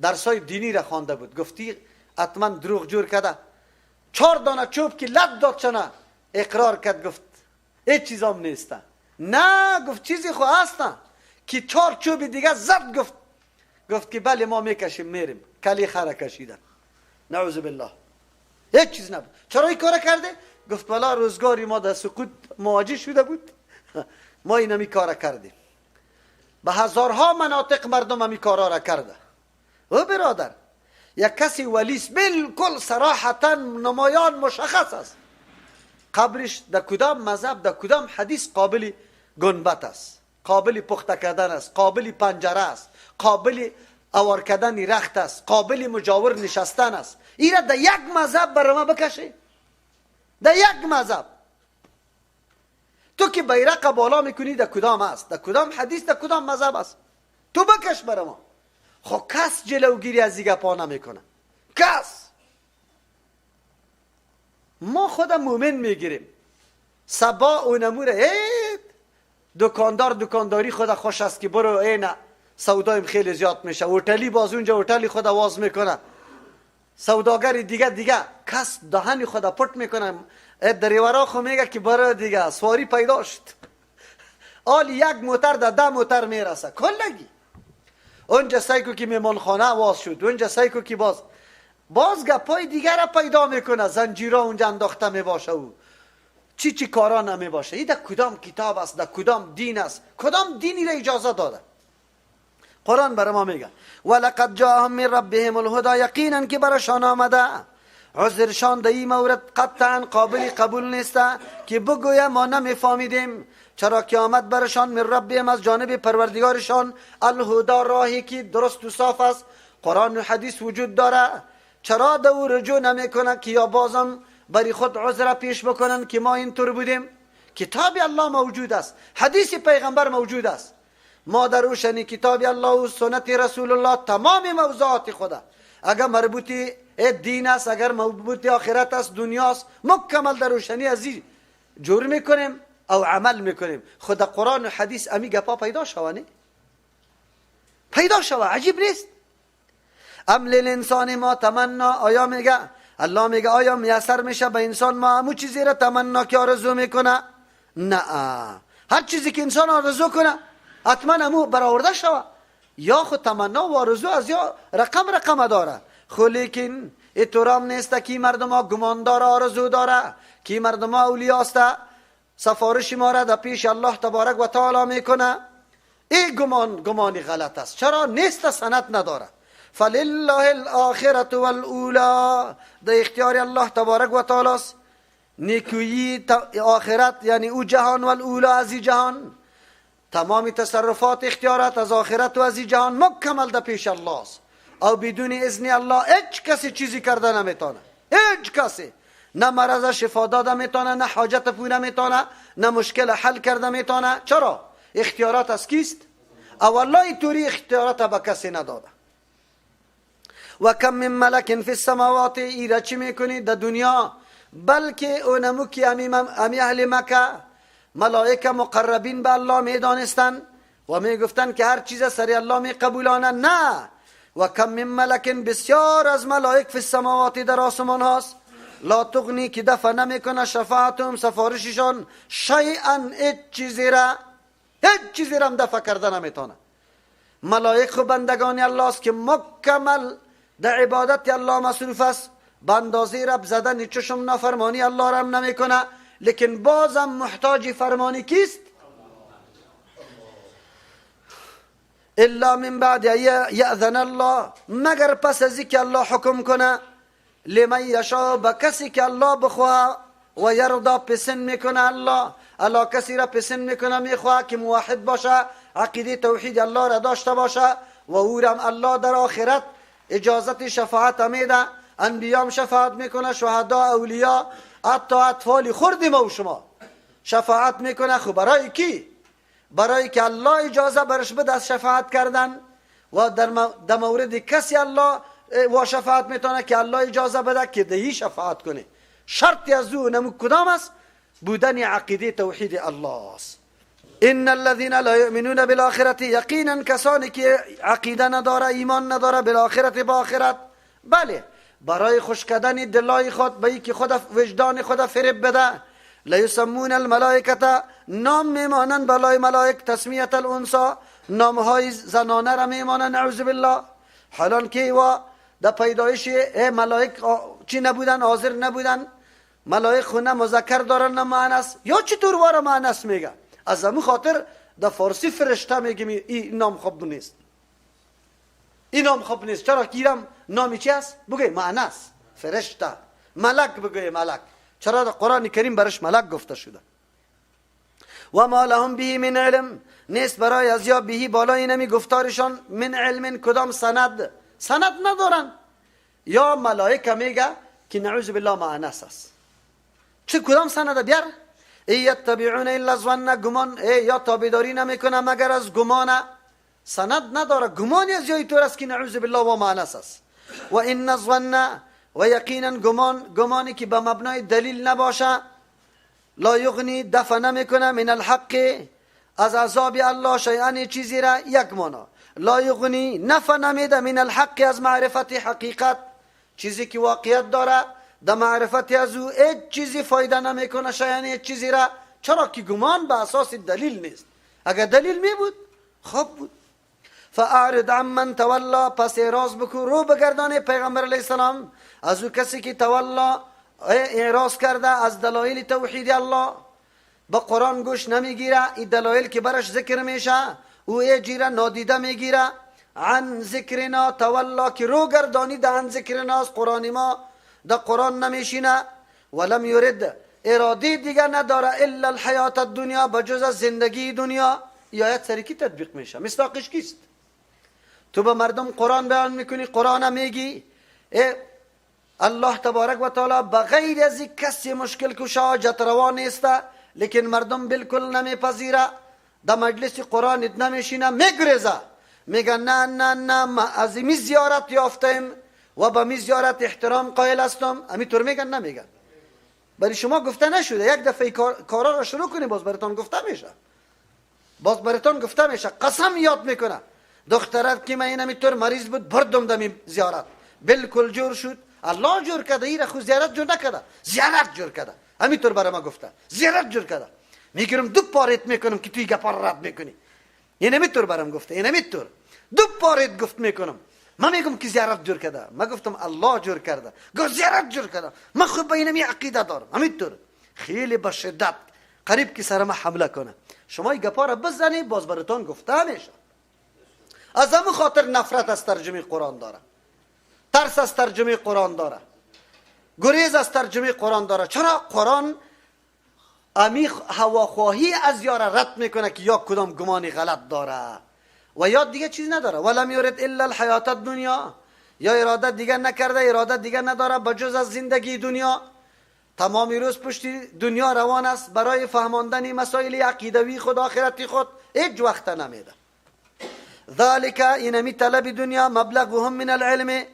درسای دینی را خوانده بود. گفتی حتما دروغ جور کرده. 4 دانه چوب که لد داد چنه اقرار کرد، گفت هیچ چیزام نیسته. نه، گفت چیزی خو هستن که 4 چوب دیگه زد. گفت که بله ما میکشیم میریم. کلی خره کشیدن، نعوذ بالله، هیچ چیز نبود. چرا این کار کرده؟ گفت والا روزگاری ما در سقوط مواجه شده بود، ما این همی کار کردیم. به هزارها مناطق مردم همی کارا را کرده. او برادر، یک کسی ولیس بالکل صراحتا نمایان مشخص است، قبرش در کدام مذهب در کدام حدیث قابل گنبت است، قابل پخته کردن است، قابل پنجره است، قابل اوار کردن رخت است، قابل مجاور نشستن است. این را در یک مذهب برای ما بکشه، در یک مذهب. تو که بیرق بالا میکنی در کدام است، در کدام حدیث، در کدام مذهب است؟ تو بکش برای ما. خب کس جلوگیری از دیگه پا نمیکنه، کس. ما خود مومن میگیریم، سبا و نموره دکاندار دکانداری خود خوش است که برو اینه سودایم خیلی زیاد میشه، هتلی باز اونجا هتلی خود واز میکنه، سوداگر دیگه کس دهن خود پت میکنه، دریورا خو میگه که برو دیگه سواری پیدا شد. آل یک موتر در 10 موتر میرسه کلگی. اونجا سایکو که میمانخانه واز شد، اونجا سایکو که باز باز گپای دیگر را پیدا میکنه، زنجیرها اونجا انداخته میباشه و چی چی کارا نمیباشه. این در کدام کتاب است؟ در کدام دین است؟ کدام دینی را اجازه داده؟ قرآن برای ما میگه ولقد جاءهم من ربهم الهدى، یقینا که برشان آمده. عذرشان در این مورد قطعا قابل قبول نیست که بگویه ما نمیفهمیدیم، چرا که آمد برشان من ربهم، از جانب پروردگارشان، الهدى، راهی که درست و صاف است، قرآن و حدیث وجود داره. چرا دو رجوع نمیکنه که یا بازم بری خود عذر پیش بکنن که ما اینطور بودیم؟ کتاب الله موجود است، حدیث پیغمبر موجود است. ما در روشنی کتاب الله و سنت رسول الله تمام موضوعات خدا، اگر مربوطی دین است، اگر مربوط آخرت است، دنیا است، مکمل در روشنی از این جور میکنیم او عمل میکنیم. خود قرآن و حدیث امی گپا پیدا شوه، نه پیدا شوه، عجیب نیست؟ ام للانسان ما تمنا، آیا میگه الله میگه آیا میسر میشه به انسان ما همو چیزی را تمنا که آرزو میکنه؟ نه، هر چیزی که انسان آرزو کنه حتما همو برآورده شوه، یا خود تمنا و آرزو از یا رقم رقم داره. خو لیکن اطورام نیست که مردم ها گمان داره، آرزو داره، که مردم ها اولیاست، سفارش ما را در پیش الله تبارک و تعالی میکنه. ای گمان گمانی غلط است. چرا؟ نیست، سند نداره. فلله الاخرة والاولی، در اختیار الله تبارک و تعالی است نیکویی آخرت، یعنی او جهان، والاولی از این جهان. تمام تصرفات اختیارات از آخرت و از این جهان مکمل در پیش الله است. او بدون اذن الله هیچ کسی چیزی کرده نمیتونه، هیچ کسی نه مرض شفا داده میتونه، نه حاجت پوره میتونه، نه مشکل حل کرده میتونه. چرا؟ اختیارات از کیست؟ او الله اینطوری اختیارات به کسی نداده. و کم من ملک فی السماوات، ایره چی میکنی در دنیا؟ بلکه اونمو که امی اهل مکه ملائکه مقربین به الله میدانستن و میگفتن که هر چیز سری الله میقبولانه. نه، و کم من ملک، بسیار از ملائک فی السماوات، در آسمان هاست، لا تغنی، که دفع نمیکنه شفاعتهم، سفارششان، شیئا، هیچ چیزی را، هیچ چیزی را هم دفع کرده نمیتونه. ملائک خو بندگان الله است که مکمل در عبادت الله مصروف است، به اندازه رب زدن چشم نافرمانی الله را هم نمیکنه، لیکن بازم محتاج فرمانی کیست؟ الا من بعد یأذن الله، مگر پس از اینکه الله حکم کنه، لمن یشاء، به کسی که الله بخواه، و یرضا، پسند میکنه الله. الله کسی را پسند میکنه، میخواه که موحد باشه، عقیده توحید الله را داشته باشه، و او را الله در آخرت اجازت شفاعت میده. انبیام شفاعت میکنه، شهدا، اولیا، حتی اطفال خرد ما و شما شفاعت میکنه. خب برای کی؟ برای که الله اجازه برش بده از شفاعت کردن، و در مورد کسی الله و شفاعت میتونه که الله اجازه بده که دهی شفاعت کنه. شرط از او نمو کدام است؟ بودن عقیده توحید الله است. ان الذين لا يؤمنون بالآخرة، یقینا کسانی که عقیده نداره، ایمان نداره، بالآخرة، با آخرت. بله، برای خوش کردن دلای خود، به اینکه خود وجدان خود فریب بده، لیسمون الملائکه، نام میمانند بالای ملائک، تسمیت الانثی، نامهای زنانه را میمانند، نعوذ بالله. حالان که و در پیدایش ملائک چی نبودن، حاضر نبودن، ملائک خو نه مذکر دارن نه مؤنث، یا چطور وارا مؤنث میگه؟ از همون خاطر در فارسی فرشته میگیم، این نام خوب نیست، این نام خوب نیست. چرا که اینم نامی چی است؟ بگوی مؤنث، فرشته، ملک، بگوی ملک. چرا در قرآن کریم برش ملک گفته شده؟ و ما لهم به من علم، نیست برای از یا بهی بالای نمی گفتارشان، من علم، کدام سند، سند ندارن. یا ملائکه میگه که نعوذ بالله مؤنث است، چه کدام سند بیار؟ ای یتبعون الا الظن، گمان، ای یا تابعداری نمیکنه مگر از گمان، سند نداره، گمانی از جای طور است که نعوذ بالله و مؤنث است. و ان الظن، و یقینا گمان، گمانی که به مبنای دلیل نباشه، لا یغنی، دفع نمیکنه، من الحق، از عذاب الله، شیئا، چیزی را، یک معنا لا یغنی، نفع نمیده، من الحق، از معرفت حقیقت، چیزی که واقعیت داره در معرفت از او هیچ چیزی فایده نمیکنه، شیئا، هیچ چیزی را. چرا که گمان به اساس دلیل نیست، اگر دلیل می بود خوب بود. فاعرض عمن تولا، پس اعراض بکو، رو بگردانه پیغمبر علیه السلام از او کسی که تولا اعراض کرده از دلایل توحید الله، با قرآن گوش نمیگیره، این دلایل که برش ذکر میشه او جیره نادیده میگیره. عن ذکرنا تولا، که رو گردانی ده عن ذکرنا، از قرآن ما، ده قرآن نمیشینه. ولم یرد، اراده دیگه نداره، الا الحیات الدنیا، بجز از زندگی دنیا. این آیت سر کی تطبیق میشه؟ مصداقش کیست؟ تو به مردم قرآن بیان میکنی، قرآن میگی، الله تبارک و تعالی بغیر از کسی مشکل کشا حاجت روا نیست، لیکن مردم بالکل نمیپذیره، در مجلس قرآن نمیشینه، میگریزه، میگه نه نه نه، ما از می زیارت یافتیم و به می زیارت احترام قائل هستم. همینطور میگن؟ نمیگن. برای شما گفته نشده، یک دفعه کارا را شروع کنی باز براتان گفته میشه، باز براتان گفته میشه. قسم یاد میکنه دخترت که من اینمیطور مریض بود بردم دمی زیارت، بالکل جور شد، الله جور کرده، ایره خو زیارت جور نکرده، زیارت جور کرده. همینطور برای ما گفته زیارت جور کرده، میگیرم دو پارت میکنم که توی گپا را رد میکنی. اینمیطور برام گفته، اینمیطور دو پارت گفت میکنم. من میگم که زیارت جور کرده، من گفتم الله جور کرده، گفت زیارت جور کرده، من خود به اینمی عقیده دارم. همینطور خیلی به شدت قریب که سر ما حمله کنه. شما این گپا را بزنی باز براتون گفته میشه. از همون خاطر نفرت از ترجمه قرآن داره، ترس از ترجمه قرآن داره، گریز از ترجمه قرآن داره. چرا؟ قرآن امی هواخواهی از یاره رد میکنه که یا کدام گمانی غلط داره و یا دیگه چیز نداره. ولم یرد الا الحیات الدنیا، یا اراده دیگه نکرده، اراده دیگه نداره بجز از زندگی دنیا. تمام روز پشت دنیا روان است برای فهماندن مسائل عقیدوی خود، آخرتی خود، هیچ وقت نمیده. ذالک، اینمی طلب دنیا، مبلغهم من العلم،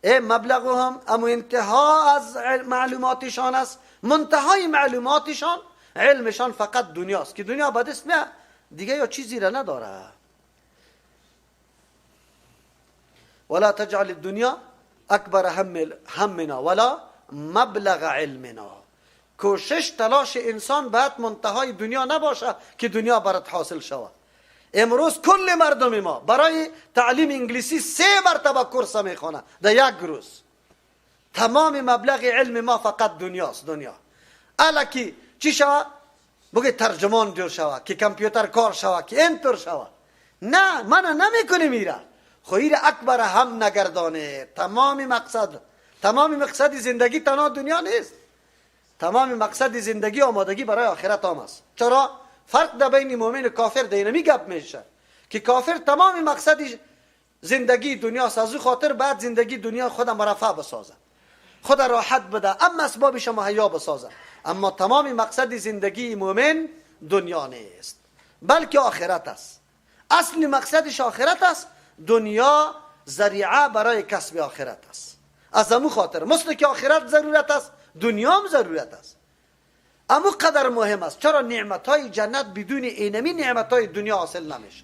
ای مبلغهم، اما انتها از معلوماتشان است، منتهای معلوماتشان، علمشان فقط دنیاست که دنیا به دست میاد دیگه یا چیزی را نداره. ولا تجعل الدنیا اکبر همنا ولا مبلغ علمنا. کوشش تلاش انسان باید منتهای دنیا نباشه که دنیا برات حاصل شود. امروز کل مردم ما برای تعلیم انگلیسی 3 مرتبه کورس میخوانه در یک روز. تمام مبلغ علم ما فقط دنیاست، دنیا. الکی چی شوه؟ بگه ترجمان جور شوه، که کامپیوتر کار شوه، که اینطور شوه. نه، من نمیکنه میره. خو اکبر هم نگردانه. تمام مقصد، تمام مقصد زندگی تنها دنیا نیست. تمام مقصد زندگی آمادگی برای آخرت هم است. چرا؟ فرق در بین مؤمن و کافر در اینمی گپ میشه که کافر تمام مقصد زندگی دنیا از او خاطر بعد زندگی دنیا خود مرفه بسازه، خود راحت بده، اما اسبابش مهیا بسازه. اما تمام مقصد زندگی مؤمن دنیا نیست، بلکه آخرت است. اصل مقصدش آخرت است، دنیا ذریعه برای کسب آخرت است. از امو خاطر مثل که آخرت ضرورت است، دنیا هم ضرورت است. امو قدر مهم است. چرا نعمتهای جنت بدون اینمی نعمتهای دنیا حاصل نمیشه.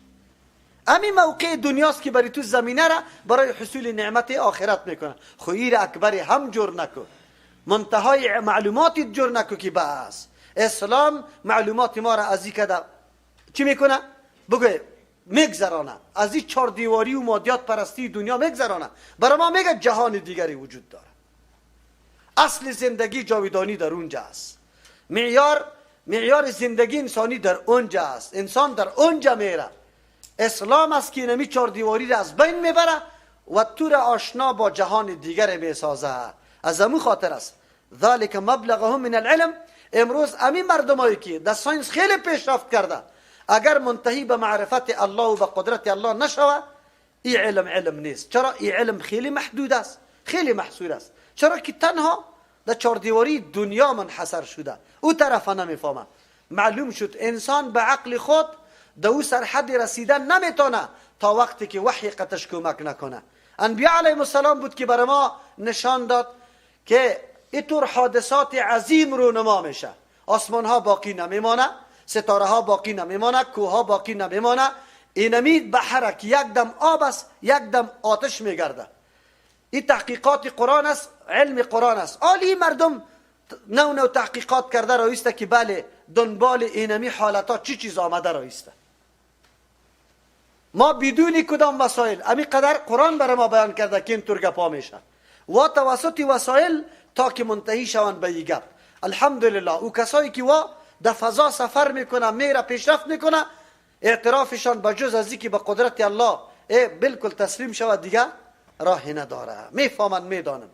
امی موقع دنیاست که برای تو زمینه را برای حصول نعمت آخرت میکنه. خو ایر اکبر هم جور نکو، منتهای معلوماتی جور نکو که بس. اسلام معلومات ما را از این کده چی میکنه؟ بگو میگذرانه، از این چهار دیواری و مادیات پرستی دنیا میگذرانه، برای ما میگه جهان دیگری وجود داره. اصل زندگی جاودانی در اونجا است. معیار زندگی انسانی در اونجا است. انسان در اونجا میره. اسلام است که نمی چهار دیواری را از بین میبره و تو را آشنا با جهان دیگر میسازه. از امو خاطر است ذالک مبلغهم من العلم. امروز امی مردمایی که در science خیلی پیشرفت کرده، اگر منتهی به معرفت الله و به قدرت الله نشوه، این علم علم نیست. چرا؟ این علم خیلی محدود است، خیلی محصور است. چرا که تنها در چهار دیواری دنیا منحصر شده، او طرف نمیفهمه. معلوم شد انسان به عقل خود در او سرحد رسیدن نمیتونه تا وقتی که وحی قطش کمک نکنه. انبیاء علیهم السلام بود که برای ما نشان داد که اینطور حادثات عظیم رو نما میشه. آسمان ها باقی نمیمانه، ستاره ها باقی نمیمانه، کوه ها باقی نمیمانه. اینمی بحر که یک دم آب است، یک دم آتش میگرده. این تحقیقات قرآن است، علم قرآن است. عالی مردم نو نو تحقیقات کرده رایسته که بله دنبال اینمی حالت ها چی چیز آمده رایسته. ما بدون کدام وسایل، امی قدر قرآن برای ما بیان کرده که اینطور گپا میشه و توسط وسایل تا که منتهی شوند به این گپ. الحمدلله او کسایی که وا در فضا سفر میکنه، میره پیشرفت میکنه، اعترافشان به جز از که به قدرت الله بالکل تسلیم شود دیگه راه نداره. میفهمند، میدانند.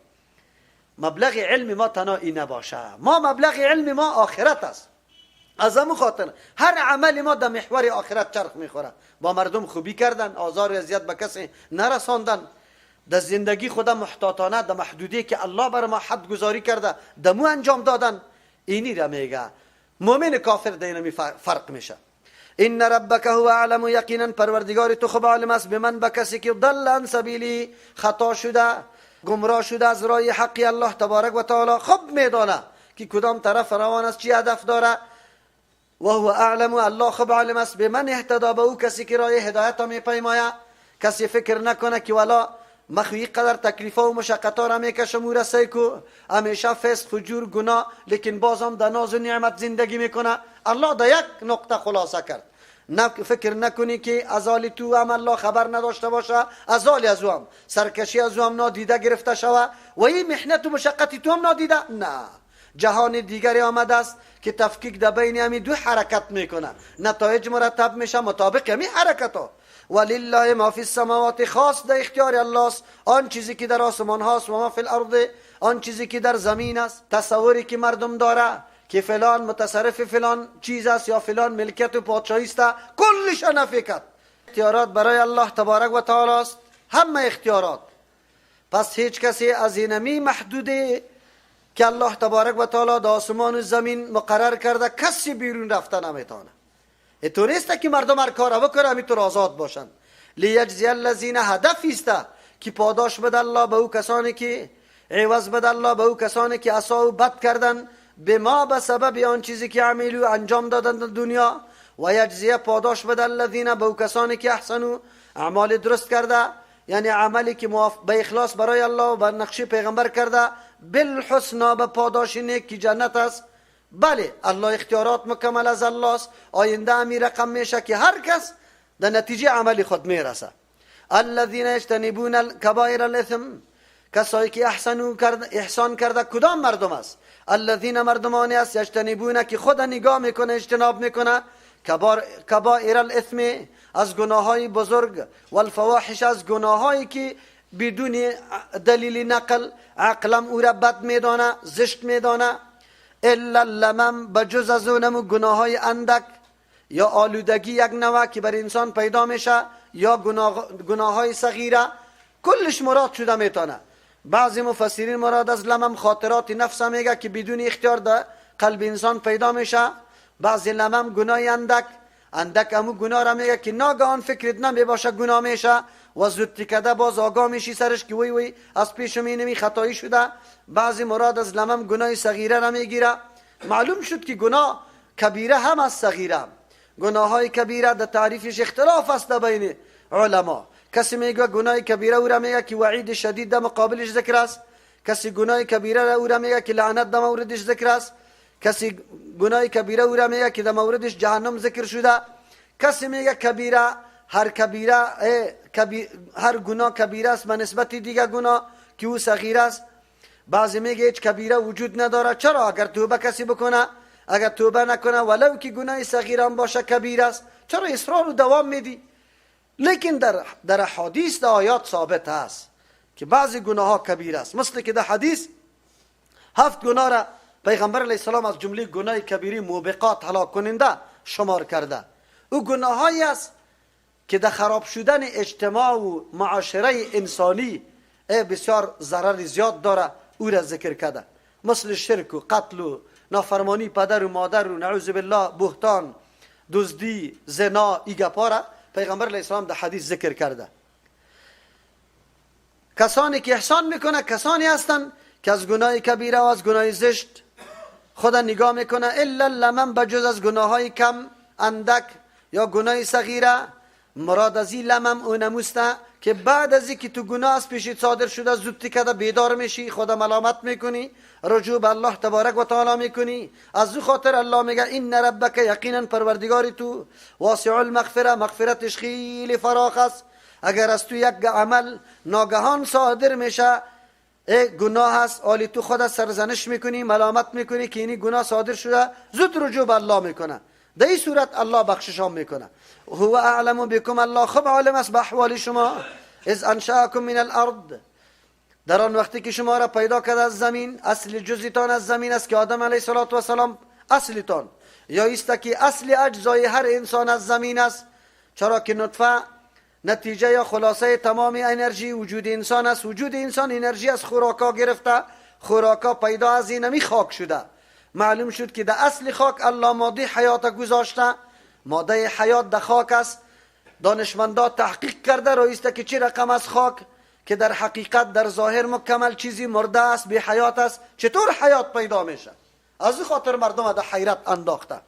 مبلغ علم ما تنها این نباشه، ما مبلغ علم ما آخرت است. از همون خاطر هر عمل ما در محور آخرت چرخ میخوره. با مردم خوبی کردن، آزار و اذیت به کسی نرساندن، در زندگی خود محتاطانه در محدوده که الله بر ما حد گذاری کرده دمو انجام دادن. اینی را میگه مؤمن کافر در اینمی فرق میشه. ان ربک هو اعلم، یقینا پروردگار تو خوب عالم است به من، به کسی که ضل عن سبیلی، خطا شده، گمراه شده از راه حقی الله تبارک و تعالی، خوب میدانه که کدام طرف روان است، چی هدف داره. و هو اعلم، الله خوب عالم است به من اهتدا، به او کسی که راه هدایت میپیماید. کسی فکر نکنه که والا مخوی قدر تکلیف و مشقت را میکشم و رسای کو همیشه فسق فجور گناه، لیکن بازم در ناز و نعمت زندگی میکنه. الله در یک نقطه خلاصه کرد. نه فکر نکنی که از حال تو هم الله خبر نداشته باشه، از حال از او هم سرکشی از او هم نادیده گرفته شوه و این محنت و مشقت تو هم نادیده. نه، جهان دیگری آمده است که تفکیک در بین همی دو حرکت میکنه، نتایج مرتب میشه مطابق همی حرکت ها. ولله ما فی السماوات، خاص در اختیار الله است آن چیزی که در آسمان هاست، و ما فی الارض، آن چیزی که در زمین است. تصوری که مردم داره که فلان متصرف فلان چیز است یا فلان ملکیت و پادشاهی است، کلش نفی کرد. اختیارات برای الله تبارک و تعالی است، همه اختیارات. پس هیچ کسی از اینمی محدوده که الله تبارک و تعالی در آسمان و زمین مقرر کرده کسی بیرون رفته نمیتونه. اینطور نیست که مردم هر کار بکنه همینطور آزاد باشند. لیجزی الذین، هدف است که پاداش بده الله به او کسانی که عوض بده الله به او کسانی که عصا و بد کردن، به ما، به سبب آن چیزی که عملو انجام دادن در دنیا. و یجزی، پاداش بده الذین، به او کسانی که احسنو، اعمال درست کرده، یعنی عملی که به اخلاص برای الله و بر نقش پیغمبر کرده، بالحسنا، به پاداش نیک که جنت است. بله الله اختیارات مکمل از الله است. آینده همی رقم میشه که هر کس در نتیجه عمل خود میرسه. الذین یجتنبون الکبائر الاثم، کسایی که احسان کرده کدام مردم است؟ الذین، مردمانی است، یجتنبون، که خود نگاه میکنه، اجتناب میکنه، کبائر الاثم، از گناههای بزرگ، والفواحش، از گناههایی که بدون دلیل نقل عقلم او را بد میدانه، زشت میدانه. الا اللمم، بجز از اونم گناههای اندک یا آلودگی یک نوع که بر انسان پیدا میشه یا گناههای صغیره، کلش مراد شده میتونه. بعضی مفسرین مراد از لمم خاطرات نفس میگه که بدون اختیار در قلب انسان پیدا میشه. بعضی لمم گناه اندک، اندک امو گناه را میگه که ناگهان فکرت نمی باشه گناه میشه و زود تکده باز آگاه میشی سرش که وی وی از پیش می خطایی شده. بعضی مراد از لمم گناه صغیره را میگیره. معلوم شد که گناه کبیره هم از صغیره. گناه های کبیره در تعریفش اختلاف است بین علما. کسی میگه گناه کبیره او را میگه که وعید شدید در مقابلش ذکر است. کسی گناه کبیره را او را میگه که لعنت در موردش ذکر است. کسی گناه کبیره او را میگه که در موردش جهنم ذکر شده. کسی میگه کبیره هر کبیره هر گناه کبیره است به نسبت دیگه گناه که او صغیر است. بعضی میگه هیچ کبیره وجود نداره. چرا؟ اگر توبه کسی بکنه، اگر توبه نکنه ولو که گناه صغیر هم باشه کبیره است، چرا اصرار و دوام میدی؟ لیکن در حدیث در آیات ثابت است که بعضی گناه ها کبیره است. مثل که در حدیث 7 گناه را پیغمبر علیه السلام از جمله گناه کبیری موبقات هلاک کننده شمار کرده. او گناهایی است که در خراب شدن اجتماع و معاشره انسانی بسیار ضرر زیاد داره، او را ذکر کرده. مثل شرک و قتل و نافرمانی پدر و مادر و نعوذ بالله بهتان، دزدی، زنا، ای گپا را پیغمبر علیه السلام در حدیث ذکر کرده. کسانی که احسان میکنه کسانی هستند که از گناه کبیره و از گناه زشت خدا نگاه میکنه. الا لمن، بجز از گناه های کم اندک یا گناه صغیره. مراد از این لمم اونموسته که بعد از اینکه تو گناه از پیشت صادر شده زود کده بیدار میشی، خدا ملامت میکنی، رجوع به الله تبارک و تعالی میکنی. از او خاطر الله میگه ان ربک، یقینا پروردگار تو واسع المغفره، مغفرتش خیلی فراخ است. اگر از تو یک عمل ناگهان صادر میشه گناه است، آلی تو خود سرزنش میکنی، ملامت میکنی که اینی گناه صادر شده، زود رجوع به الله میکنه. در این صورت الله بخششان میکنه. هو اعلم بكم، الله خوب عالم است به احوال شما. اذ انشأکم من الارض، در آن وقتی که شما را پیدا کرد از زمین، اصل جزیتان از زمین است که آدم علیه السلام اصلتان یا است که اصل اجزای هر انسان از زمین است، چرا که نطفه نتیجه یا خلاصه تمام انرژی وجود انسان است. وجود انسان انرژی از خوراکا گرفته، خوراکا پیدا از اینمی خاک شده. معلوم شد که در اصل خاک الله ماده حیات گذاشته، ماده حیات در خاک است. دانشمندا تحقیق کرده رایسته که چه رقم از خاک که در حقیقت در ظاهر مکمل چیزی مرده است، بی حیات است، چطور حیات پیدا میشه؟ از خاطر مردم در حیرت انداخته.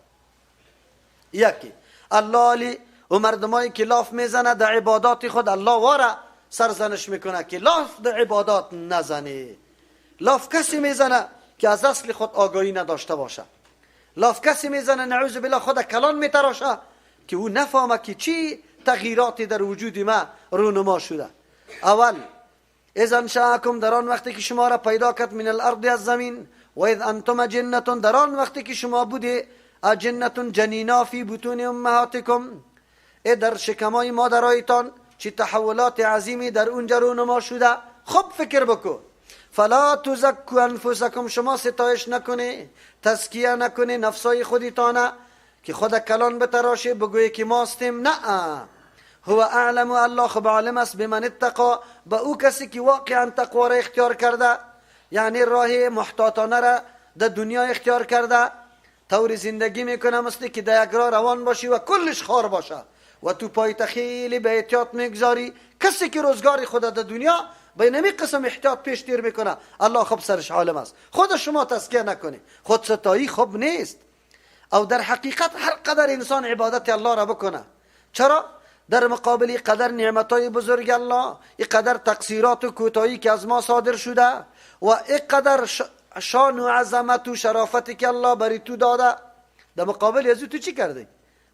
یکی الله علی و مردمایی که لاف میزنه در عبادات خود، الله واره سرزنش میکنه که لاف در عبادات نزنه. لاف کسی میزنه که از اصل خود آگاهی نداشته باشه. لاف کسی میزنه نعوذ بالله خود کلان میتراشه که او نفهمه که چی تغییراتی در وجود ما رونما شده. اول اذ انشأکم، در آن وقتی که شما را پیدا کرد، من الارض از زمین، و اذ انتم اجنة، در آن وقتی که شما بودی اجنة جنینا فی بطون امهاتکم، ای در شکمای مادرایتان چی تحولات عظیمی در اونجا رونما شده. خب فکر بکن. فلا تزکوا انفسکم، شما ستایش نکنی، تزکیه نکنی نفسای خودتانه که خود کلان بتراشه بگویی که ماستیم. نه، هو اعلم، الله خب عالم است بمن اتقا، به او کسی که واقعا تقوا را اختیار کرده، یعنی راه محتاطانه را در دنیا اختیار کرده، طور زندگی میکنه مثل که در یک راه روان باشی و کلش خار باشه و تو پایت خیلی به احتیاط میگذاری. کسی که روزگار خود در دنیا به نمی قسم احتیاط پیش تیر میکنه، الله خب سرش عالم است. خود شما تزکیه نکنی، خود ستایی خوب نیست. او در حقیقت هر قدر انسان عبادت الله را بکنه، چرا در مقابل قدر نعمتهای بزرگ الله، این قدر تقصیرات و کوتاهی که از ما صادر شده و این قدر شان و عظمت و شرافتی که الله بری تو داده، در مقابل از تو چی کردی؟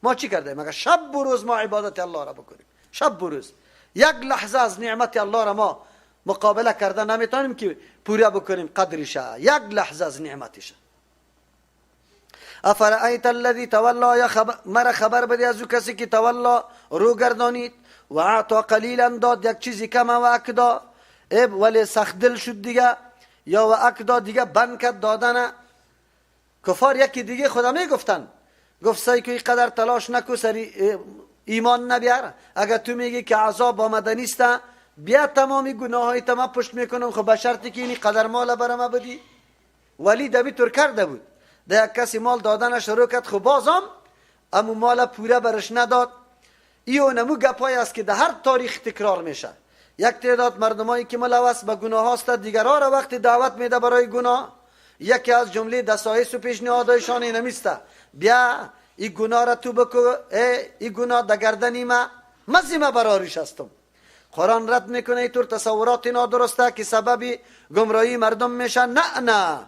ما چی کردیم؟ مگر شب و روز ما عبادت الله را بکنیم؟ شب و روز یک لحظه از نعمت الله را ما مقابله کرده نمیتونیم که پورا بکنیم قدرش، یک لحظه از نعمتش. افرأیت الذی تولا، یا مرا خبر بده از او کسی که تولا رو گردانید، و اعطا قلیلا داد یک چیزی کم، و اکدا ولی سخت دل شد دیگه، یا و اکدا دیگه بند کرد دادن. کفار یکی دیگه خدا میگفتن، گفت سعی کو قدر تلاش نکو سری ایمان نبیار، اگر تو میگی که عذاب آمده نیست، بیا تمامی گناه های تمام پشت میکنم، خب به شرطی که اینی قدر مال برام بدی. ولی دبی تر کرده بود، ده یک کسی مال دادنش رو کرد، خب بازم امو مال پوره برش نداد. ایو نمو گپای است که در هر تاریخ تکرار میشه. یک تعداد مردمایی که ملوث به گناه هاست، دیگرها را وقتی دعوت میده برای گناه، یکی از جمله دسایس و پیشنهادهایشان اینمیسته، بیا این گناه را تو بکو، این گناه در گردنی ما مزیمه براریش هستم. قرآن رد میکنه اینطور تصورات نادرسته که سبب گمراهی مردم میشه. نه نه،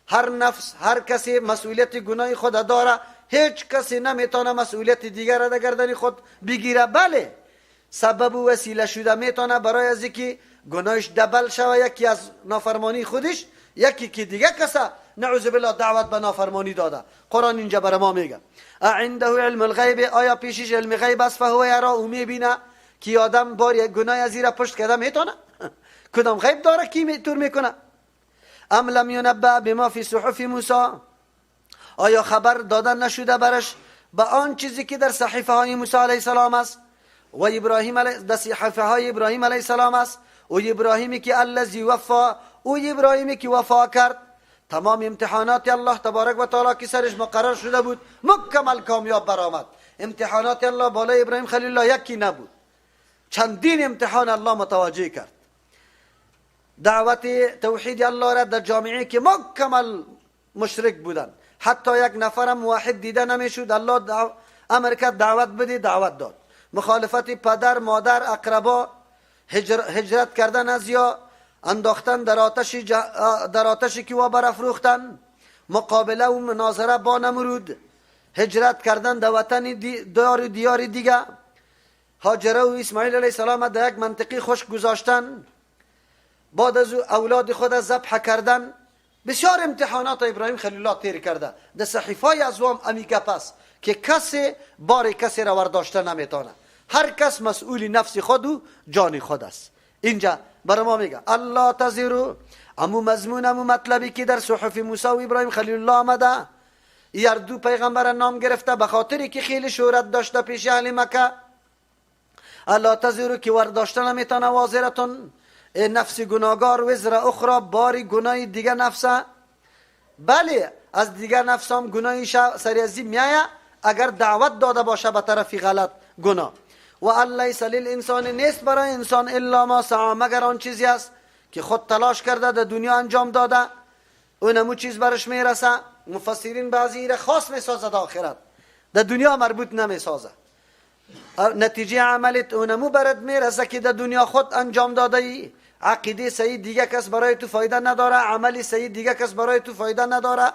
هر نفس هر کسی مسئولیت گناه خود داره، هیچ کسی نمیتونه مسئولیت دیگر را در گردن خود بگیره. بله سبب و وسیله شده میتونه برای از اینکه گناهش دبل شوه، یکی از نافرمانی خودش، یکی که دیگه کسا نعوذ بالله دعوت به نافرمانی داده. قرآن اینجا برای ما میگه عنده علم الغیب، آیا پیشش علم غیب است؟ فهو یرا، او میبینه که آدم بار یک گناه از زیر پشت کرده میتونه کدام غیب داره کی طور میکنه؟ ام لم ینبأ بما فی صحف موسی، آیا خبر دادن نشده برش به آن چیزی که در صحیفه های موسی علیه السلام است و ابراهیم در صحیفه های ابراهیم علیه السلام است، او ابراهیمی که الذی وفا، او ابراهیمی که وفا کرد، تمام امتحانات الله تبارک و تعالی که سرش مقرر شده بود مکمل کامیاب برآمد. امتحانات الله بالای ابراهیم خلیل الله یکی نبود، چندین امتحان الله متوجه کرد. دعوت توحید الله را در جامعه که مکمل مشرک بودن، حتی یک نفرم موحد دیده نمیشد، الله امر کرد دعوت بده، دعوت داد. مخالفت پدر مادر اقربا، هجرت کردن از یا انداختن در آتشی که وا برافروختن، مقابله و مناظره با نمرود، هجرت کردن در وطن دیار دیگه، هاجره و اسماعیل علیه السلام در یک منطقه خشک گذاشتن، بعد از اولاد خود ذبح کردن. بسیار امتحانات ابراهیم خلیل الله تیر کرده. در صحیفه از وام امی گپ است که کسی بار کسی را ورداشته نمیتونه. هر کس مسئول نفس خود و جان خود است. اینجا برای ما میگه الله تزیرو، امو مضمون امو مطلبی که در صحف موسی و ابراهیم خلیل الله آمده، هر دو پیغمبر نام گرفته به خاطری که خیلی شهرت داشته پیش اهل مکه. الله تزیرو که ورداشته نمیتونه وازرتون، نفس گناهگار وزر اخرى، باری گناه دیگه نفسه. بله از دیگه نفس هم گناهی سری ازی میایه اگر دعوت داده باشه به طرفی غلط گناه. و لیس للانسان، نیست برای انسان الا ما سعی، مگر آن چیزی است که خود تلاش کرده در دنیا انجام داده، اونمو چیز برش میرسه. مفسرین بعضی را خاص میسازد آخرت، در دنیا مربوط نمیسازه. نتیجه عملت اونمو برات میرسه که در دنیا خود انجام داده ای. عقیده صحیح دیگه کس برای تو فایده نداره، عمل صحیح دیگه کس برای تو فایده نداره.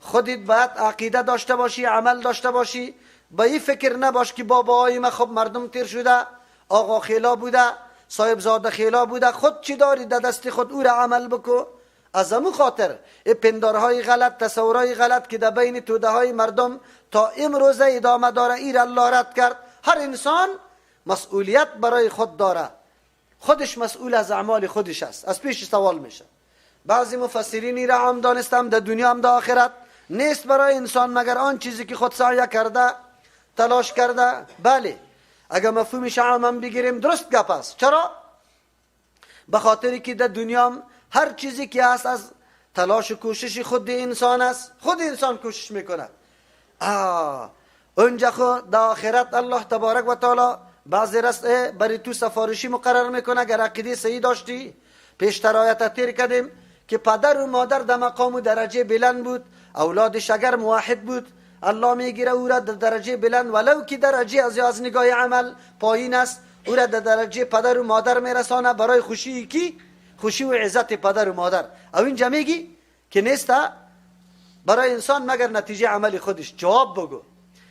خودت باید عقیده داشته باشی، عمل داشته باشی. با این فکر نباش که باباهای ما خب مردم تیر شده، آقا خیلا بوده، صاحب زاده خیلا بوده، خود چی داری در دست خود او را عمل بکو. از امو خاطر این پندارهای غلط، تصورهای غلط که در بین توده های مردم تا امروز ادامه داره، ایر الله رد کرد. هر انسان مسئولیت برای خود داره، خودش مسئول از اعمال خودش است، از پیش سوال میشه. بعضی مفسرین را عام دانستم در دنیا هم در آخرت نیست برای انسان مگر آن چیزی که خود سعی کرده، تلاش کرده. بله اگر مفهومش عام هم بگیریم درست گپ است. چرا؟ به خاطری که در دنیا هر چیزی که هست از تلاش و کوشش خود انسان است، خود انسان کوشش میکنه. اونجا خود در آخرت الله تبارک و تعالی بعضی رست برای تو سفارشی مقرر میکنه. اگر عقیده صحیح داشتی، پیشتر آیت تیر کردیم که پدر و مادر در مقام و درجه بلند بود، اولادش اگر موحد بود الله میگیره او را در درجه بلند، ولو که درجه از نگاه عمل پایین است، او را در درجه پدر و مادر میرسانه برای خوشی کی؟ خوشی و عزت پدر و مادر. او اینجا میگی که نیست برای انسان مگر نتیجه عمل خودش. جواب بگو،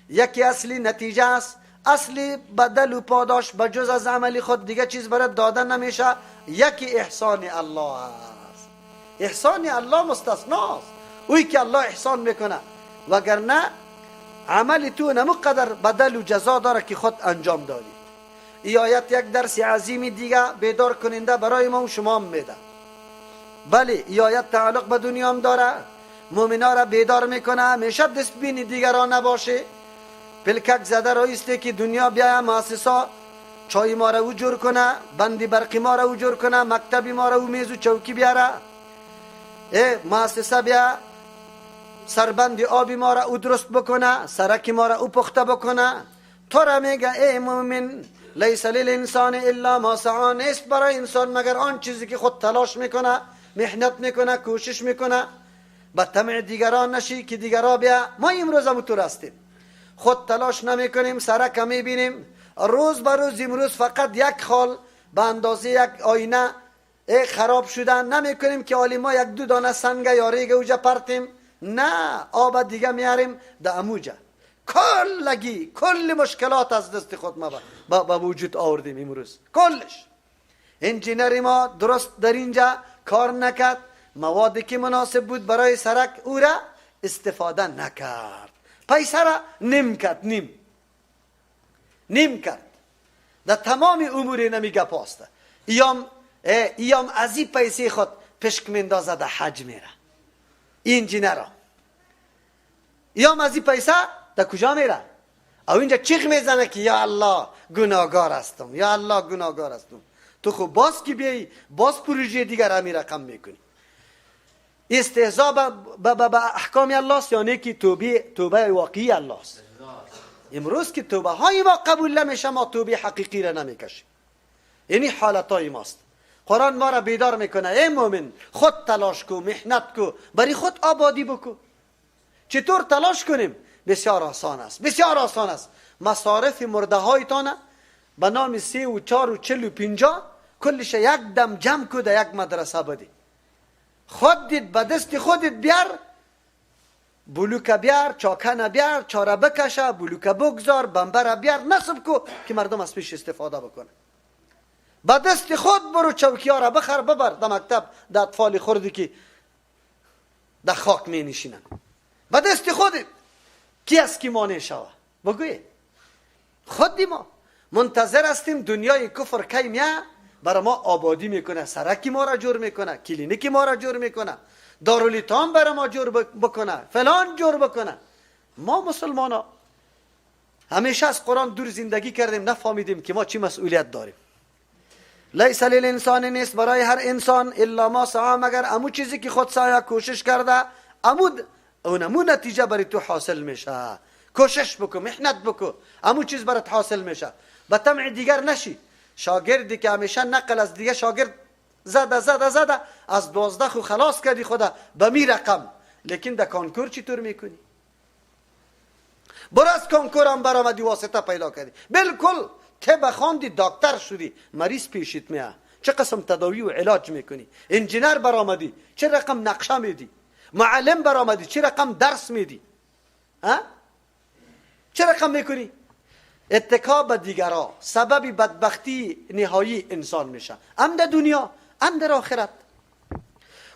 یکی اصلی نتیجه است، اصلی بدل و پاداش بجز از عمل خود دیگه چیز برات داده نمیشه. یکی احسان الله است. احسان الله مستثناست، اوی که الله احسان میکنه، وگرنه عمل تو نمقدر بدل و جزا داره که خود انجام دادی. ای آیت یک درس عظیم دیگه بیدار کننده برای ما و شما میده. بله ای آیت تعلق به دنیا هم داره، مؤمنا را بیدار میکنه، همیشه دست بین دیگران نباشه. پلکک زده رایسته که دنیا بیاید مؤسسا چای ما را او جور کنه، بندی برقی ما را او جور کنه، مکتبی ما را او میز و چوکی بیاره، مؤسسه بیا سربند آبی ما را او درست بکنه، سرک ما را او پخته بکنه. تو را میگه ای مؤمن لیس للانسان الا ما سعی، نیست برای انسان مگر آن چیزی که خود تلاش میکنه، محنت میکنه، کوشش میکنه. به طمع دیگران نشی که دیگران بیا. ما امروز هم تو هستیم، خود تلاش نمیکنیم، سرک میبینیم روز به روز. امروز فقط یک خال به اندازه یک آینه خراب شدن نمیکنیم که عالی ما یک دو دانه سنگ یا ریگ اوجا پرتیم، نه آب دیگه میاریم در اموجا. کلگی کل مشکلات از دست خود ما با وجود آوردیم امروز کلش. انجینر ما درست در اینجا کار نکرد، موادی که مناسب بود برای سرک او را استفاده نکرد، پیسه را نیم کرد، نیم کرد. در تمام امور نمی گپ است. ایام از این پیسه خود پشک مندازه در حج میره انجینر را. ایام از این پیسه در کجا میره؟ او اینجا چیخ میزنه که یا الله گناهگار هستم، یا الله گناهگار هستم. تو خب باز که بیایی باز پروژه دیگر همی رقم میکنی. استهزاء به احکام الله است، یعنی که توبه واقعی الله است. امروز که توبه های ما قبول نمیشه، ما توبه حقیقی را نمیکشیم. یعنی حالت های ماست. قرآن ما را بیدار میکنه ای مؤمن خود تلاش کو، محنت کو، برای خود آبادی بکو. چطور تلاش کنیم؟ بسیار آسان است، بسیار آسان است. مصارف مرده هایتان به نام 3 و 4 و 40 و 50 کلش یک دم جمع کو در یک مدرسه بدی. خود دید به دست خودت بیار، بلوک بیار، چاکنه بیار، چاره بکشه، بلوک بگذار، بمبره بیار، نصب کو که مردم از پیش استفاده بکنه. به دست خود برو چوکی ها را بخر ببر در مکتب، در اطفال خوردی که در خاک می نشینن. به دست خودت. کی است که مانع شوه؟ بگوی خود ما منتظر هستیم دنیای کفر کی میه برای ما آبادی میکنه، سرکی ما را جور میکنه، کلینیکی ما را جور میکنه، دارولیتان برای ما جور بکنه، فلان جور بکنه. ما مسلمان ها همیشه از قرآن دور زندگی کردیم، نفهمیدیم که ما چی مسئولیت داریم. لیس للانسان نیست برای هر انسان الا ما سعی، مگر امو چیزی که خود سعی کوشش کرده، امو اونمو نتیجه برای تو حاصل میشه. کوشش بکو، محنت بکو، امو چیز برات حاصل میشه. به طمع دیگر نشی. شاگردی که همیشه نقل از دیگه شاگرد زده زده زده از 12 خو خلاص کردی خدا به می رقم، لیکن در کانکور چطور میکنی؟ برو از کانکور هم برآمدی، واسطه پیدا کردی، بالکل طب خواندی، دکتر شدی، مریض پیشت میاد، چه قسم تداوی و علاج میکنی؟ انجینر برآمدی، چه رقم نقشه میدی؟ معلم برآمدی، چه رقم درس میدی؟ ها؟ چه رقم میکنی؟ اتکا به دیگرا سبب بدبختی نهایی انسان میشه، هم در دنیا هم در آخرت.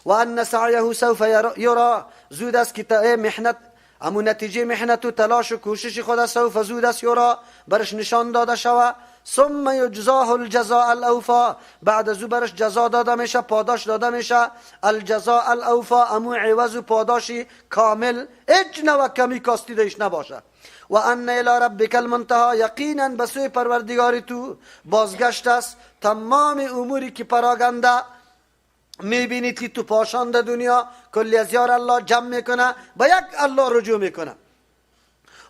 و ان سعیه سوف یرا، زود است که محنت، امو نتیجه محنت و تلاش و کوشش خود سوف زود است یرا، برش نشان داده شوه. ثم یجزاه الجزاء الاوفا، بعد از او برش جزا داده میشه، پاداش داده میشه. الجزاء الاوفا، امو عوض و پاداشی کامل، هیچ نوع کمی کاستی دیش نباشه. و ان الی ربک المنتهی، یقینا به سوی پروردگار تو بازگشت است. تمام اموری که پراگنده میبینید که تو پاشاند دنیا، کلی از یار الله جمع میکنه، با یک الله رجوع میکنه.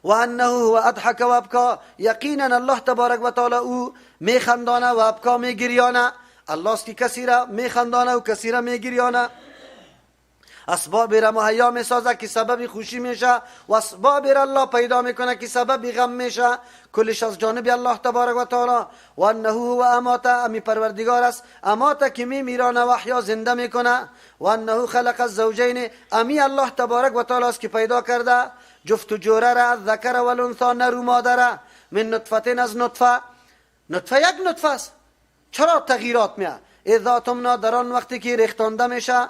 و انه هو اضحک و ابکا، یقینا الله تبارک و تعالی او میخندانه و ابکا میگریانه. الله است که کسی را میخندانه و کسی را میگریانه. اسباب را مهیا میسازه که سبب خوشی میشه و اسباب را الله پیدا میکنه که سبب غم میشه. کلش از جانب الله تبارک و تعالی. و انه هو امات، امی پروردگار است، امات که میمیرانه و احیا زنده میکنه. و انه خلق الزوجین، امی الله تبارک و تعالی است که پیدا کرده جفت و جوره را، ذکر و الانثی، نر و ماده، من نطفه، از نطفه. نطفه یک نطفه است، چرا تغییرات میاد؟ اذا تمنا، در آن وقتی که ریختانده میشه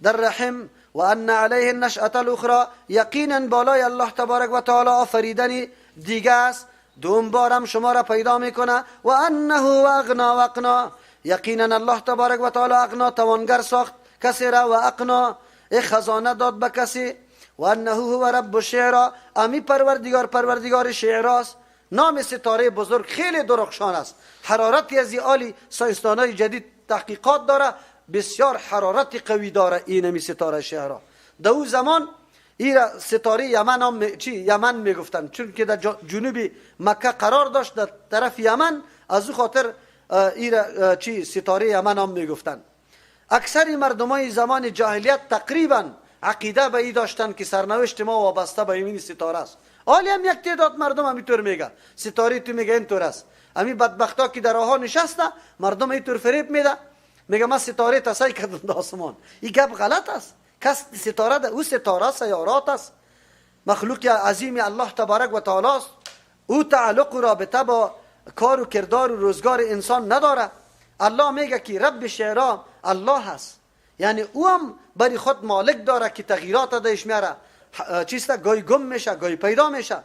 در رحم. و ان علیه النشأة الاخرى، یقینا بالای الله تبارک و تعالی آفریدن دیگه است، دوم بارم شما را پیدا میکنه. و انه اغنا و اقنا، یقینا الله تبارک و تعالی اغنا توانگر ساخت کسی را، و اقنا خزانه داد به کسی. و انه هو رب الشعرا، امی پروردگار پروردگار شعراست. نام ستاره بزرگ خیلی درخشان است، حرارت از عالی، ساینسدانای جدید تحقیقات داره، بسیار حرارت قوی داره اینمی ستاره شعرا. در او زمان این ستاره یمن هم چی یمن میگفتن، چون که در جنوب مکه قرار داشت در طرف یمن، از او خاطر این چی ستاره یمن هم میگفتن. اکثر مردمای زمان جاهلیت تقریبا عقیده به ای داشتن که سرنوشت ما وابسته به این ستاره است. حالی هم یک تعداد مردم همینطور میگه، ستاره تو میگه اینطور است. همین بدبختا که در راه نشسته مردم اینطور فریب میده، میگه من ستاره تسعی کردم در آسمان. این گپ غلط است. کس ستاره ده، او ستاره سیارات است، مخلوق عظیم الله تبارک و تعالی است. او تعلق و رابطه با کار و کردار و روزگار انسان نداره. الله میگه که رب شعرا الله هست، یعنی او هم برای خود مالک داره که تغییرات دایش میاره، چیست گاهی گم میشه گاهی پیدا میشه.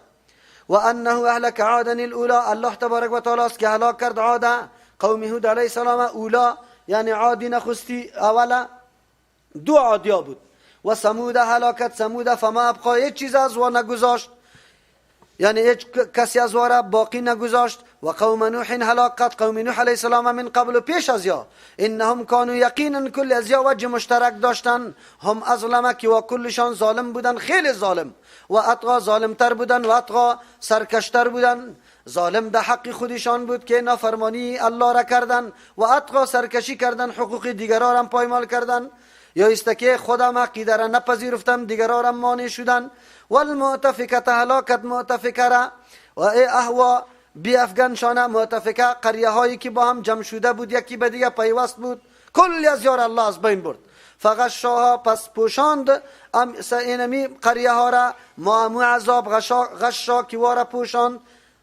و انه اهلک عادا الاولی، الله تبارک و تعالی است که هلاک کرد عادا قوم هود علیه السلام. اولا یعنی عادی نخستی، اولا دو عادیا بود. و ثمود هلاکت ثمود فما ابقا، هیچ چیز از و نگذاشت، یعنی هیچ کسی از وارا باقی نگذاشت. و قوم نوح هلاکت قوم نوح علیه السلام من قبل پیش از یا، انهم کانوا یقینا کل از یا وجه مشترک داشتن، هم ازلمه که و کلشان ظالم بودن، خیلی ظالم، و اطغا ظالمتر بودن، و اطغا سرکشتر بودن. ظالم در حق خودشان بود که نافرمانی الله را کردن، و اطغا سرکشی کردن، حقوق دیگران را پایمال کردن، یا است که خودم عقیده را نپذیرفتم دیگران را مانع شدن. والمؤتفکه هلاکت مؤتفکه را، و ای اهوا بیافگن شانه متفکه، قریه هایی که با هم جمع شده بود یکی به دیگه پیوست بود، کل از یار الله از بین برد. فغشاها پس پوشاند اینمی قریه ها را، ما عذاب غشا که وارا پوشاند،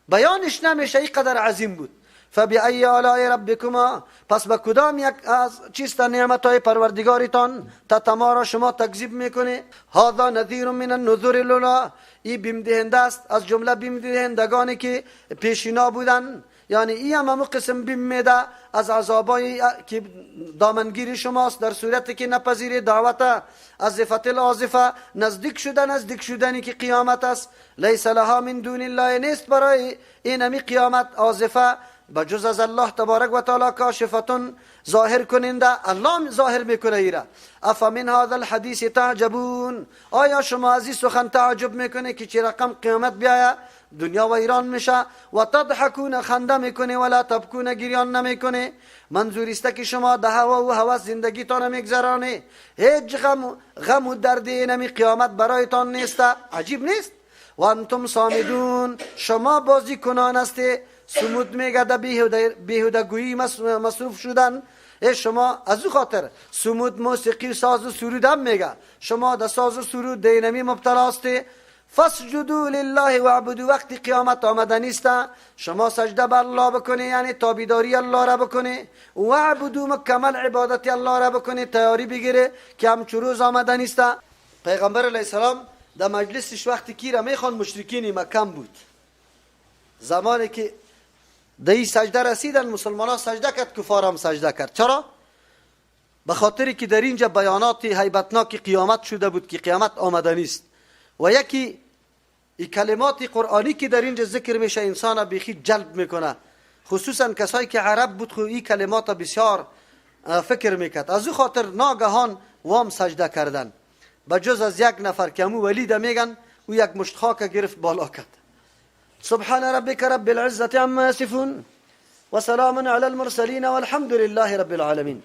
بیانش نمیشه اینقدر عظیم بود. فبأی آلاء ربکما پس به کدام یک از چیست نعمت های پروردگارتان تتمارا شما تکذیب میکنه؟ هذا نذیر من النذر الاولی، ای بیم دهنده است از جمله بیم دهندگانی که پیشینا بودن، یعنی ای هم همو قسم بیم میده از عذابایی که دامنگیر شماست در صورتی که نپذیری دعوت ازفت الازفه، نزدیک شده نزدیک شدنی که قیامت است. لیس لها من دون الله نیست برای این همی قیامت آزفه بجز از الله تبارک و تعالی کاشفتون ظاهر کننده، الله ظاهر میکنه ایره. افمن هذا الحدیث تعجبون، آیا شما از این سخن تعجب میکنه که چه رقم قیامت بیاید دنیا و ایران میشه؟ و تضحکون خنده میکنه، ولا تبکون گریان نمیکنه. منظور است که شما ده هوا و هوس زندگیتان میگذرانه، هیچ غم و درد اینمی قیامت برایتان نیست. عجیب نیست؟ و انتم صامدون، شما بازی کنان هستی. صمود میگه ده بیهوده گویی مصروف شدن. ای شما از او خاطر صمود موسیقی ساز و سرود هم میگه، شما ده ساز و سرود دینمی مبتلا هستی. فاسجدوا لله واعبدوا، وقتی قیامت آمده نیست شما سجده بر الله بکنی، یعنی تابعداری الله را بکنی، واعبدوا مکمل عبادت الله را بکنی، تیاری بگیره که همچو روز آمده نیست. پیغمبر علیه السلام در مجلسش وقتی کی را میخوان مشرکین مکه بود، زمانی که در این سجده رسیدن مسلمان ها سجده کرد، کفار هم سجده کرد. چرا؟ به خاطری که در اینجا بیانات هیبتناک قیامت شده بود که قیامت آمده نیست، و یکی این کلمات قرآنی که در اینجا ذکر میشه انسان بیخی جلب میکنه، خصوصا کسایی که عرب بود خو این کلمات بسیار فکر میکرد. از او خاطر ناگهان وام سجده کردن، بجز از یک نفر که همو ولید میگن، او یک مشت خاک گرفت بالا کرد. سبحان ربك رب العزة عما يصفون وسلام على المرسلين والحمد لله رب العالمين.